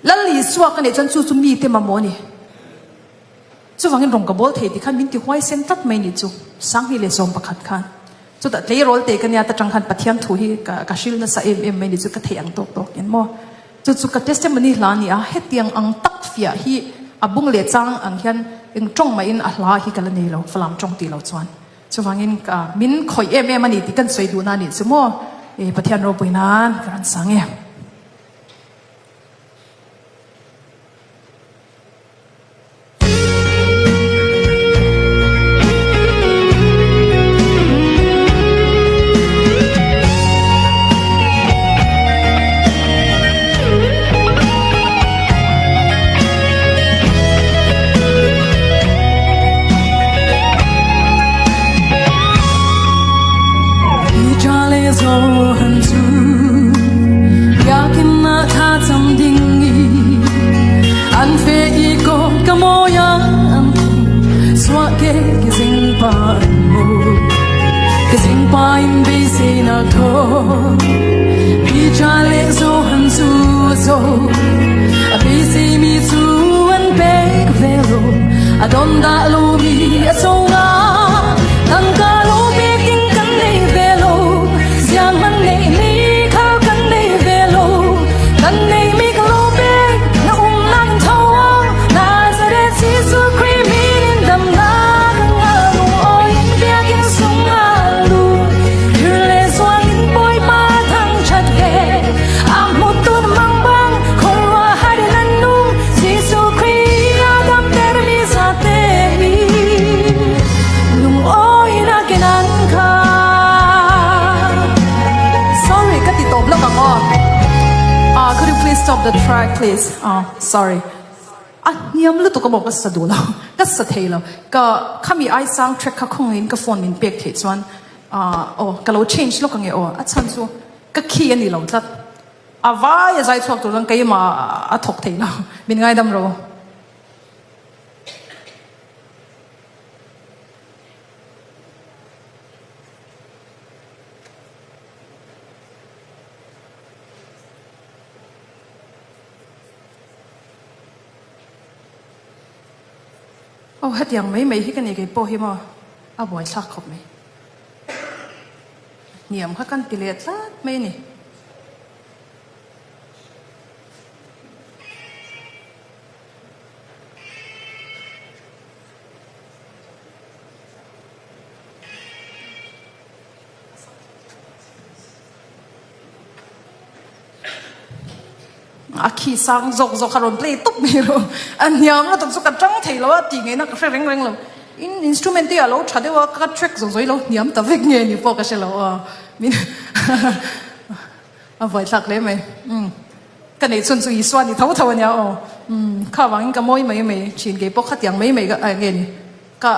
Lal Isua ka neih chuan chu chu mite mamawh a ni. Chuvangin rawng ka bawl thei tih khan min ti huaisen tlat mai nih chu 2011 khan. Chutah tleirawl te ka nia ta tang khan Pathian thu hi ka ka hril nasa em em mai nih chu ka theih ang tawk tawk in maw. Chu chu ka testimony hla a ni a, hetiang ang tak fiah hi a bung leh chang ang hian eng tawng mahin a hla hi ka la nei lo, Falam tawng tih lo chuan. Chuvangin ka min khawih em em a ni tih kan sawi duhna a nih chu maw. Pathian ropui nan ka rawn sang e. Sorry ka ti tawp lawk ang aw. Ah could you please stop the track please ah sorry a hniam lutuk amaw ka sa duh lo ka sa thei lo ka khami ai sang track kha khawngaihin ka phone min pek theih chuan ah aw ka lo change lawk ang e aw a chhan chu ka key a ni lo tlat a vai a zai chhuak tur chuan keimah a thawk thei lo min ngaidam ro. Aw hetiang mai mai hi ka nei kei pawh hi maw a buaithlak khawp mai. Hniam kha kan ti leh tlat mai a ni. A khi sang zawk zawk a rawn play tawp mai ro a hniam lutuk chu ka tang thei lo a tih ngaihna ka hre reng reng lo in instrument te a lo tha deuh a ka track zawng zawng hi lo hniam ta vek nge ni pawh ka hre lo a min a buaithlak hle mai umm ka neih chhun chu Isua ni tho tho a nia aw umm kha vangin ka mawi mai mai thin kei pawh khatiang mai mai ka nge ni ka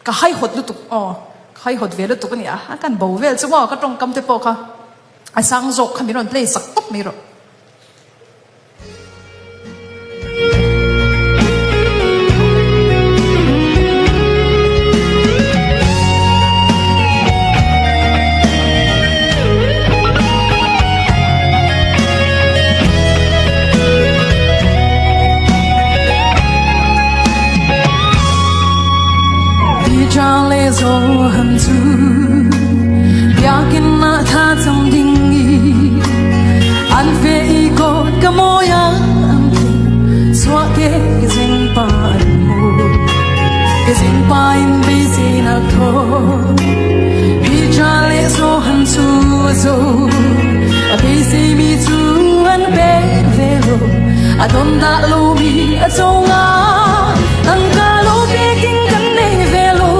Ka haihawt lutuk aw, ka haihawt ve lutuk a nia, a kan bo vel chu maw ka tawngkam te pawh kha a sang zawk kha min rawn play sak tawp mai rawh. lo A dawn dah lo mi a cho nga Tangka lo pekin kan nei ve lo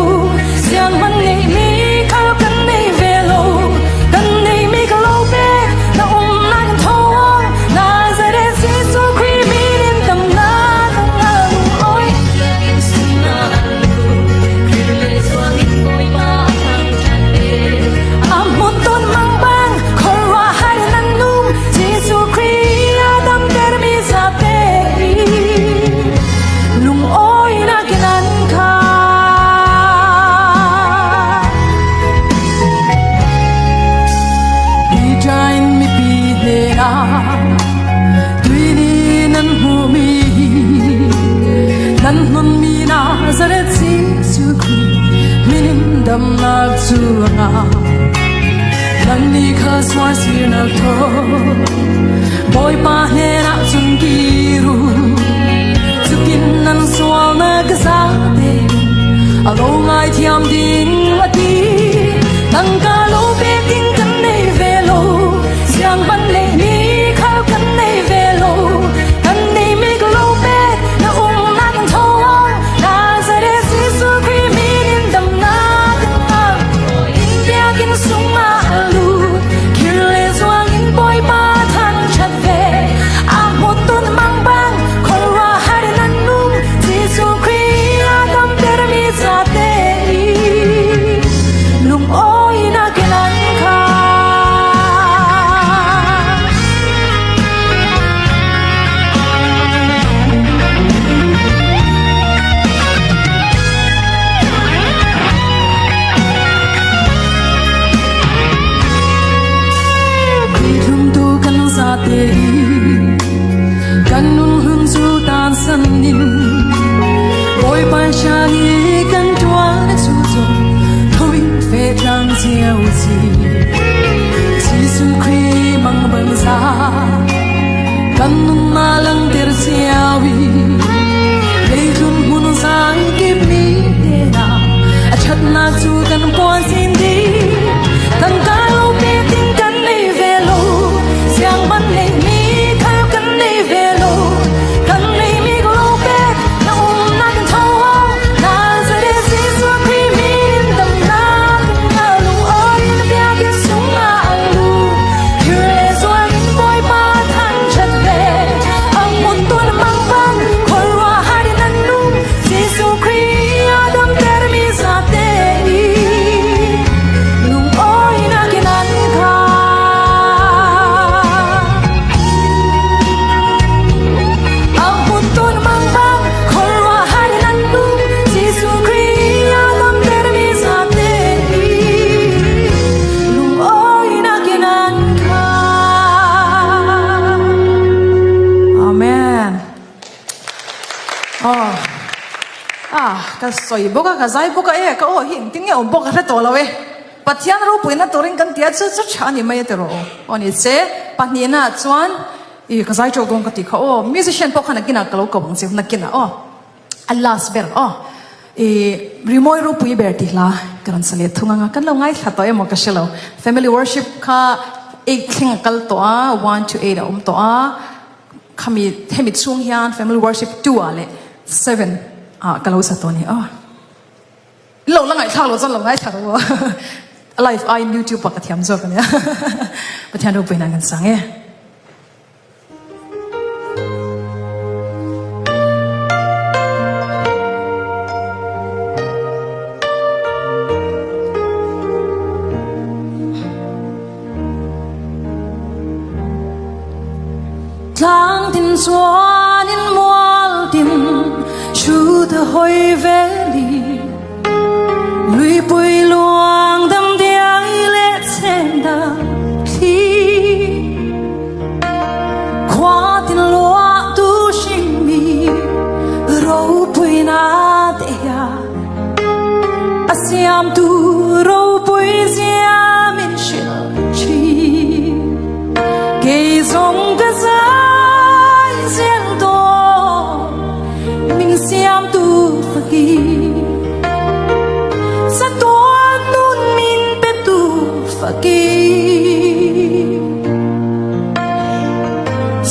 Siang hman ngeih mi khal kan nei ve lo Kan nei mi ka lo pek na umnak in tho ang Nazareth Jesuh Khrih min in damnak a ngah lungawi A hmun tawn mang bang khuaruahhar in an um Jesuh Khrih a damtermi zapi lungawinak in an khat. Peter in mipi hnenah Tuini nan hmuhmi hi nan hnonmi Nazareth Jesuh Khrih min in damnak cu a ngah. Nannih kha sualsirnak thawng Bawipa hnenah cun kir u. Cutin nan sualnak zate a lo ngaithiam ding a ti. Tangka lo pek ding kan nei ve lo, siang hmanh neihmi khal kan nei ve lo. Kan neihmi ka lo pek, na umnak in tho Nazareth Jesuh Khrih min in damnak kan ngah. In biakinn sungah a lut, khir le zuang in Bawipa thangṭhat ve. A hmutun mang bang khuaruahhar in an um, Jesuh Khrih a damtermi zate i lungawinak in an khat. Tlumtu kan zate i kan nun hun cu tan san in Bawipa shan i kan tuan cu zong thoin fe tlang cio si Jesuh Khrih mang bang za kan nun ma lang ter cio i Leitlun hmun zang kip mi te na a ṭhatnak cu kan puan sin dih tangka lo pe ting kan nei ve lo siang man nei mi khal kan nei ve lo kan nei mi ko lo pek na umnak in tho Nazareth Jesuh Khrih min damnak na lung oi na biakinn sungah a lut Khir le zuang in Bawipa thangṭhat ve a hmun tuan mang bang khuaruahhar in an um Jesuh Khrih a damtermi zate i lungawinak in an khat. A hmun tuan mang bang khuaruahhar in an um Jesuh Khrih a damtermi zate i lungawinak in an khat. Amen. Oh. Ah, ka sawi bawk a, ka zai bawk a e, ka aw hi engtin nge awm bawk ka hre tawh lo e. Pathian ropuina turin kan tia chu chu tha a ni mai a ti rawh aw. Aw ni se, pahnihna ah chuan i ka zai teuh dawn ka ti kha aw. Musician pawh kha nakinah ka lo ko ang che, nakinah aw. A last ber aw. I rimawi ropui ber tih hla ka rawn sa leh thung ang a, kan lo ngaithla tawh emaw ka hre lo. Family worship kha eight thleng a kal tawh a, one to eight a awm tawh a. Khami hemi chhung hian family worship 2 ah leh 7 ah ka lo sa tawh a ni aw. In lo la ngaihthlak loh chuan lo ngaithla rawh aw. A live aiin YouTube ah ka thiam zawk a nia. Pathian ropuiin an kan sang e. Tlang tin chuanin mual tin thut hawi veli Luipui luang dam diai leh chen dang thli Khua tin luah tu hring mi ropui na te a A siamtu ropui zia min hrilh thin Kei zawng ka zai zel dawn min siamtu fakin Chatuan nun min petu fakin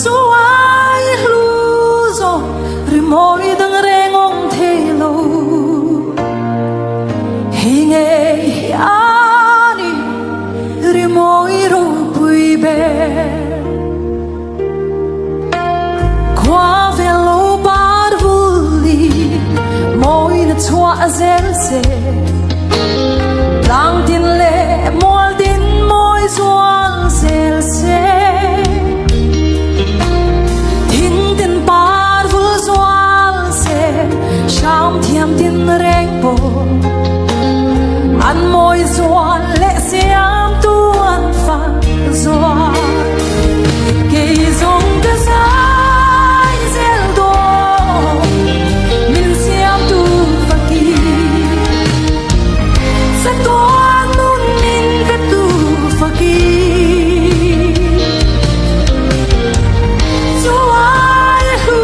Chuai. chhuah zel se, tlang tin leh mual din mawi zual zel se. Thing tin par vul zual se, hram thiam tin reng pawh an mawi zual leh siamtu an fak zual. Kei zawng ka zai zel dawn min siamtu faki. Chatuan nun min petu faki. Chuai hlu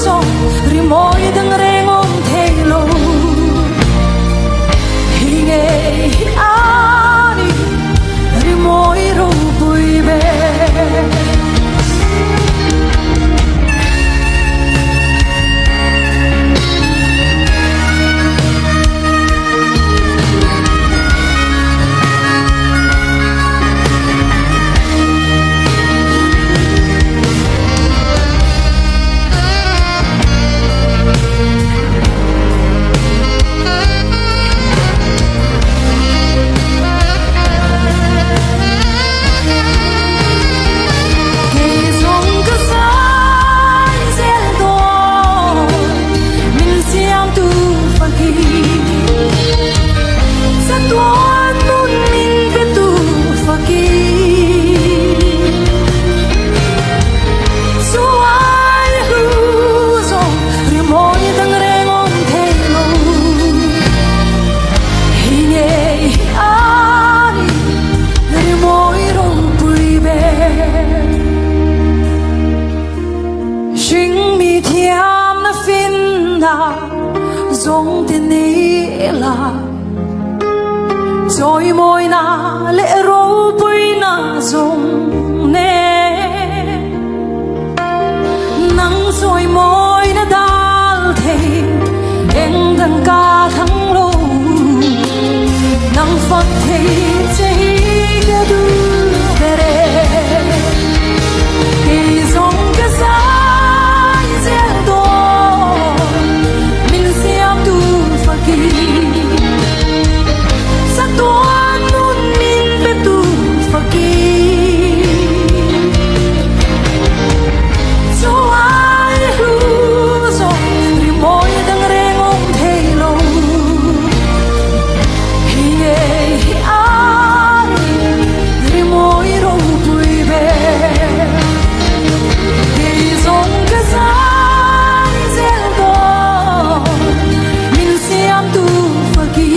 zawng rimawi dang reng awm thei lo. Hi ngei hi a ni rimawi ropui ber. Kei zawng ka zai zel dawn min siamtu faki chatuan nun min petu faki chuai hlu zawng rimawi dang reng awm thei lo hi ngei hi a ni rimawi ropui ber. Hring mi thiamna finna zawng te nei la chawimawina leh ropuina zawng nen nang chawimawina dal thei eng dang ka thlang lo nang fak thei che hi ka duh ber e kei zawng ka zai zel dawn min siamtu faki chatuan nun min petu faki chuai hlu zawng rimawi dang reng awm thei lo hi ngei hi a ni rimawi ropui ber kei zawng ka zai zel dawn min siamtu faki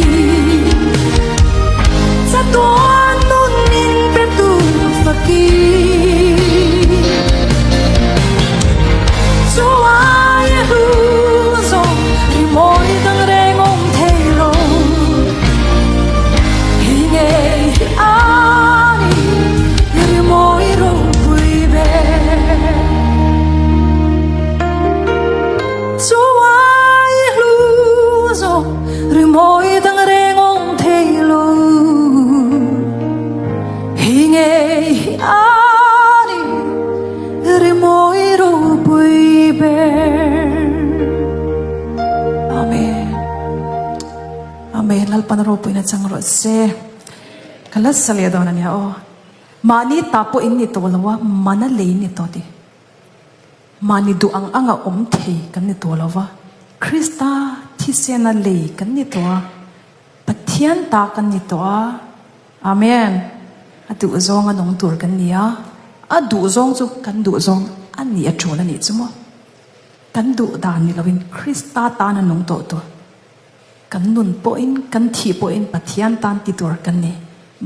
chatuan nun min petu faki chuai a hlu zawng rimawi dang reng awm thei lo hi ngei hi a ni rimawi ropui ber chuai a hlu zawng rimawi dang reng awm thei lo hi ngei hi a ni rimawi ropui ber. Amen. Amen. Lalpan ropuina chang rawh se. Ka la sa leh dawn ania aw. Mahni ta pawh in ni tawh lo a, mana lei in ni tawh tih. Mahni duh ang anga awm thei kan ni tawh lo va, Krista thisena lei kan ni tawh a, Pathian ta kan ni tawh a. Amen. A duh zawng a nung tur kan ni a, a duh zawng chu kan duh zawng a nih a tul a nih chu maw. Kan duh dan ni loin Krista tan a nung tawh tur. Kan nun pawhin, kan thih pawhin Pathian tan ti tur kan ni.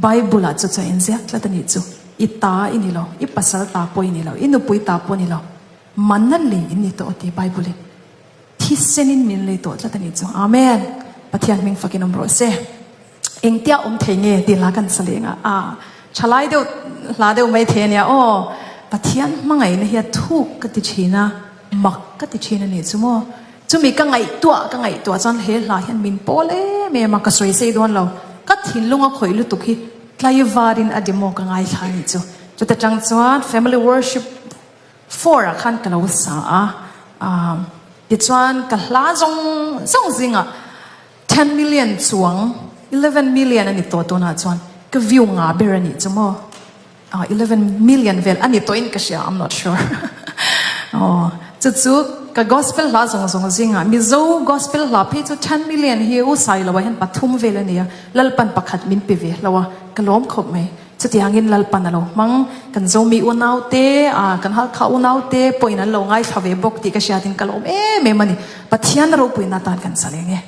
Bible ah chu chuan inziak tlat a nih chu. I ta i ni lo, i pasal ta pawh i ni lo, i nupui ta pawh ni lo. Manna lei in ni tawh a ti Bible in. Thisenin min lei tawh tlat a nih chu. Amen! Pathian hming fakin awm rawh se. Engtia awm thei nge tih hla kan sa leng a, a thalai deuh hla deuh mai thei a nia aw. Pathian hmangaihna hi a thuk ka ti thin a, mak ka ti thin a nih chu maw. Chumi ka ngaihtuah ka ngaihtuah chuan he hla hian min pawl em em a, ka sawi sei dawn lo. Ka thinlung a khawih lutuk hi tlaivarin a demo ka ngaithla a nih chu. Chuta tang chuan family worship four ah khan ka lo sa a, tichuan ka hla zawng zawng zingah. Ten million chuang, 11 million a ni tawh tunah chuan ka view nga ber a nih chu maw? Ah, 11 million vel a ni tawhin ka hria, I'm not sure. Aw, chu chu ka gospel hla zawng zawng zingah Mizo gospel hla phei chu 10 million hi u Sailoa hian pathum vel a ni a, Lalpan pakhat min pe ve hlo a, ka lawm khawp mai. Chutiangin Lalpan a lo hmang, kan Zomi unaute, ah, kan Halkha unaute pawhin an lo ngaithla ve bawk tih ka hriatin ka lawm em em a ni. Pathian ropuina atan kan saleng e.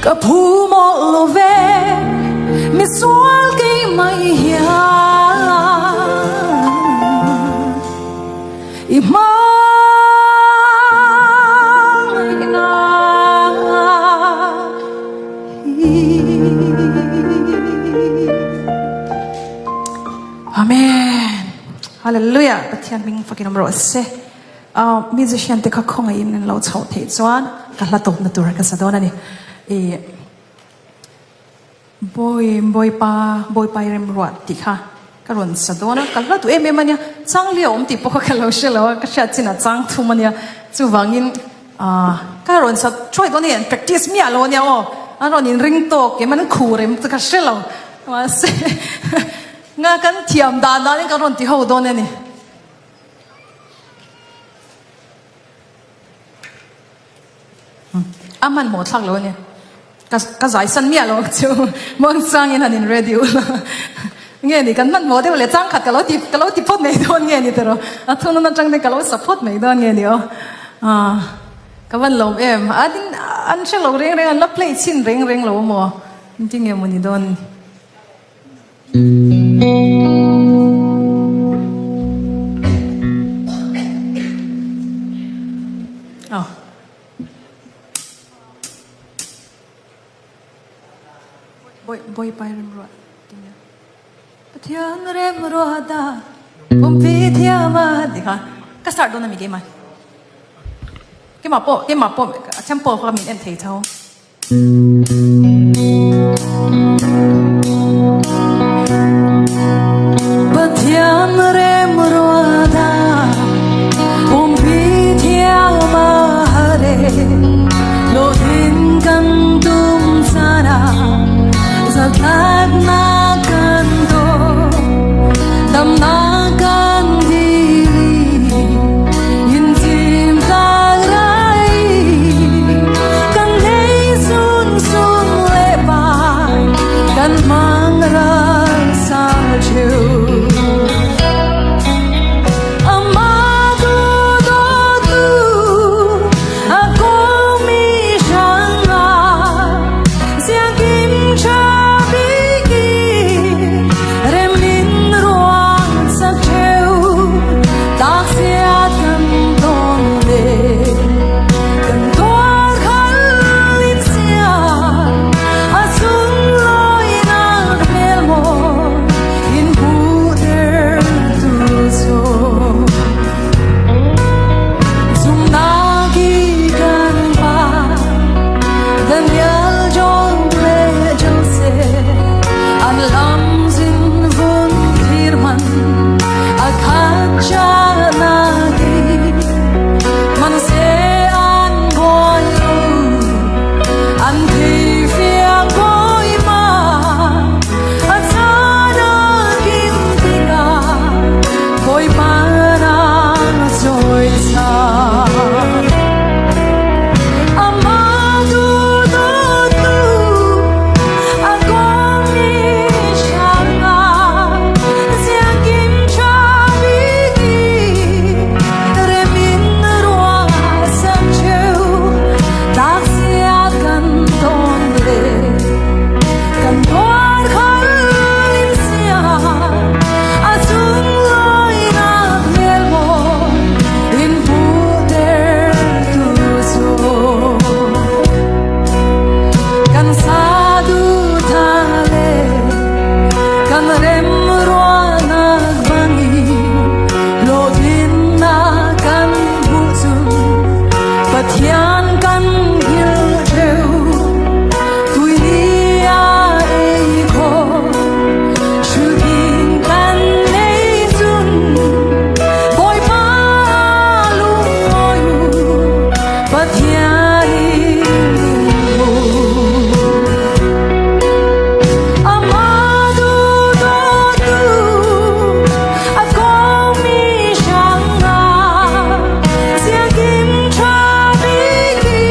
Ka phu mawlh lo ve misual keimah hian i hmangaihna hi. Amen. Hallelujah. Pathian hming fakin awm rawh se. Musician te kha khawngaihin an lo chhoh theih chuan ka hla tawpna tur ka sa dawn a ni. I Bawi Bawipa Bawipa i remruat tih kha ka rawn sa dawn a, ka hla duh em em a nia. Chang li a awm tih pawh kha ka lo hre lo a, ka hriat chin a chang thum a nia. Chuvangin ka rawn sa thuai dawn a ni, an practice miah lo a nia aw. An rawn inring tawk em, an khur em chu ka hre lo. Mahse nga kan thiam dan danin kan rawn ti ho dawn a ni. A hmanhmawh thlak lo a ni. Ka ka zai san miah lo ang chu. Muangchangin han in ready u la. Nge ni kan hmanhmawh deuh leh changkhat ka lo ti ka lo ti phawt mai dawn nge ni tiraw. A thunun atang te ka lo sa phawt mai dawn nge ni aw. Aaa ka van lawm em. An an hre lo reng reng an la play chhin reng reng lo maw. Engtin nge maw ni dawn ni. Pathian remruata pumpi thiama tih kha ka start dawn a mi keimah keimah pawh keimah pawh a tempo kha min en thei tho. Pathian remruata pumpi thiama re hlawhtlin kan tum chana zalthlakna kan dawn damna kan dili inchim tlang rai kan nei sun sun leh pai kan hmang ral sal theu Amah tu dawtu a kawngmi hrangah sianginn ṭha bik i rem in ruang sak ṭheu tlakchiat kan tawn le kan tuar khal in sia a sunglawinak hmel maw in hmuhter tu cu zumhnak i kan pa Daniel John le Joseph an lam zin vun thlir man a khat nak i hmanhseh an buai lo an thei fiang bawipa a caan a kim tikah bawipa nang cawi Amah tu dawtu a kawmmi hrangah sianginn ṭha bik i rem in ruah sak ṭheu tlaksia kan tawn le kan tuar khal in sia a sunglawinak hmel maw in hmuhter tu cu kan saduhthah le kan remruahnak bangin hlawhtlinnak kan hmuh cun Pathian kan hngilh ṭheu tuili ah ei khawh Shooting kan nei cun Bawipa lungawi u Pathian in mu Amah duhdawtu a kawmi hrangah sianginn ṭha bik i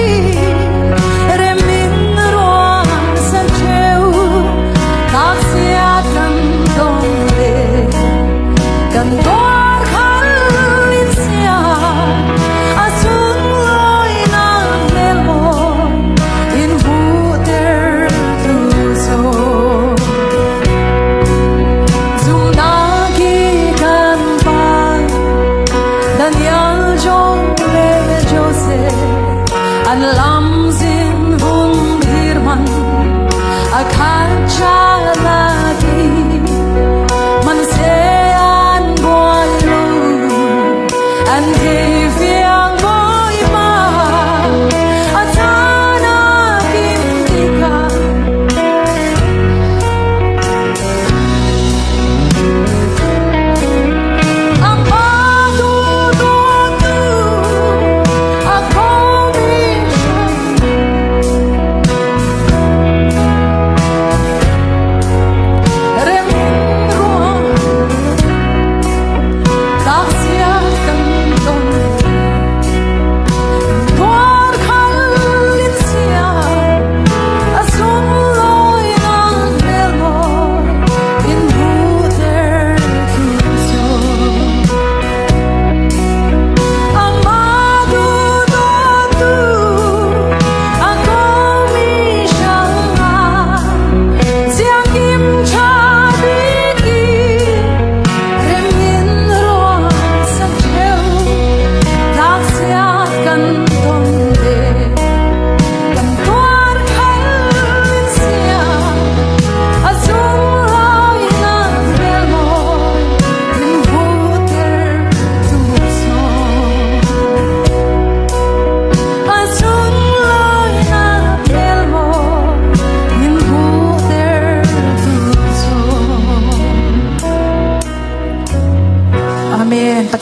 rem in ruah san ṭheu Ngakchia kan dong le kan tuar khal in sia a sunglawinak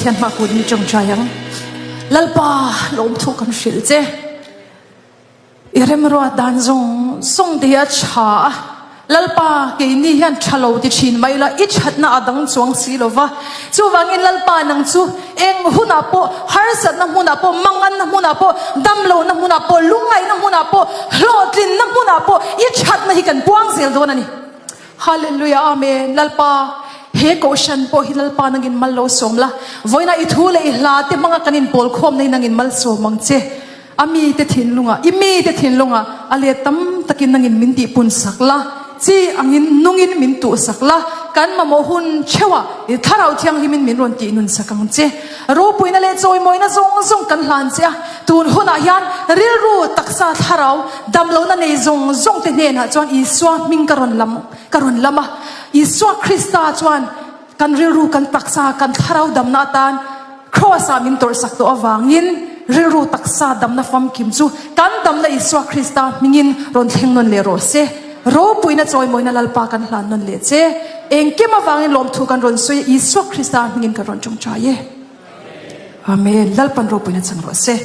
Pathian hma kut ni tawngtai ang. Lalpa lawmthu kan hrilh che. I remruat dan zawng zawng te hi a tha a, Lalpa keini hian tha lo ti thin mai la, i thatna a dang chuang si lo va. Chuvangin Lalpa nang chu eng hunah pawh, harsatna hmunah pawh, manganna hmunah pawh, damlohna hmunah pawh, lungngaihna hmunah pawh, hlawhtlinna hmunah pawh i thatna hi kan puang zel dawn a ni. Hallelujah Amen Lalpa he kohhran pawh hi Lalpa nangin mal lo sawm la, vawiina i thu leh i hla te hmanga kan inpawl khawmna hi nangin mal sawm ang che. A mite thinlungah, i mite thinlungah a let tam takin nangin min tihpun sak la, chi angin nungin min tuh sak la, kan mamawh hun theuhah i Thlarau Thianghlimin min rawn tihnun sak ang che. Ropuina leh chawimawina zawng zawng kan hlan che a, tun hunah hian rilru, taksa, thlarau damlohna nei zawng zawng te hnenah chuan Isua hming ka rawn lam, ka rawn lam a. Isua Krista chuan Kan rilru, kan taksa, kan thlarau damna atan Kraws-ah min tawrhsak tawh avangin rilru taksa damna famkim chu kan damna Isua Krista hmingin rawn thleng nawn leh rawh se. Ropuina chawimawina Lalpa kan hlan nawn leh che. Engkim avangin lawmthu kan rawn sawi a, Isua Krista hmingin kan rawn tawngtai e. Amen. Lalpan ropuina chang rawh se.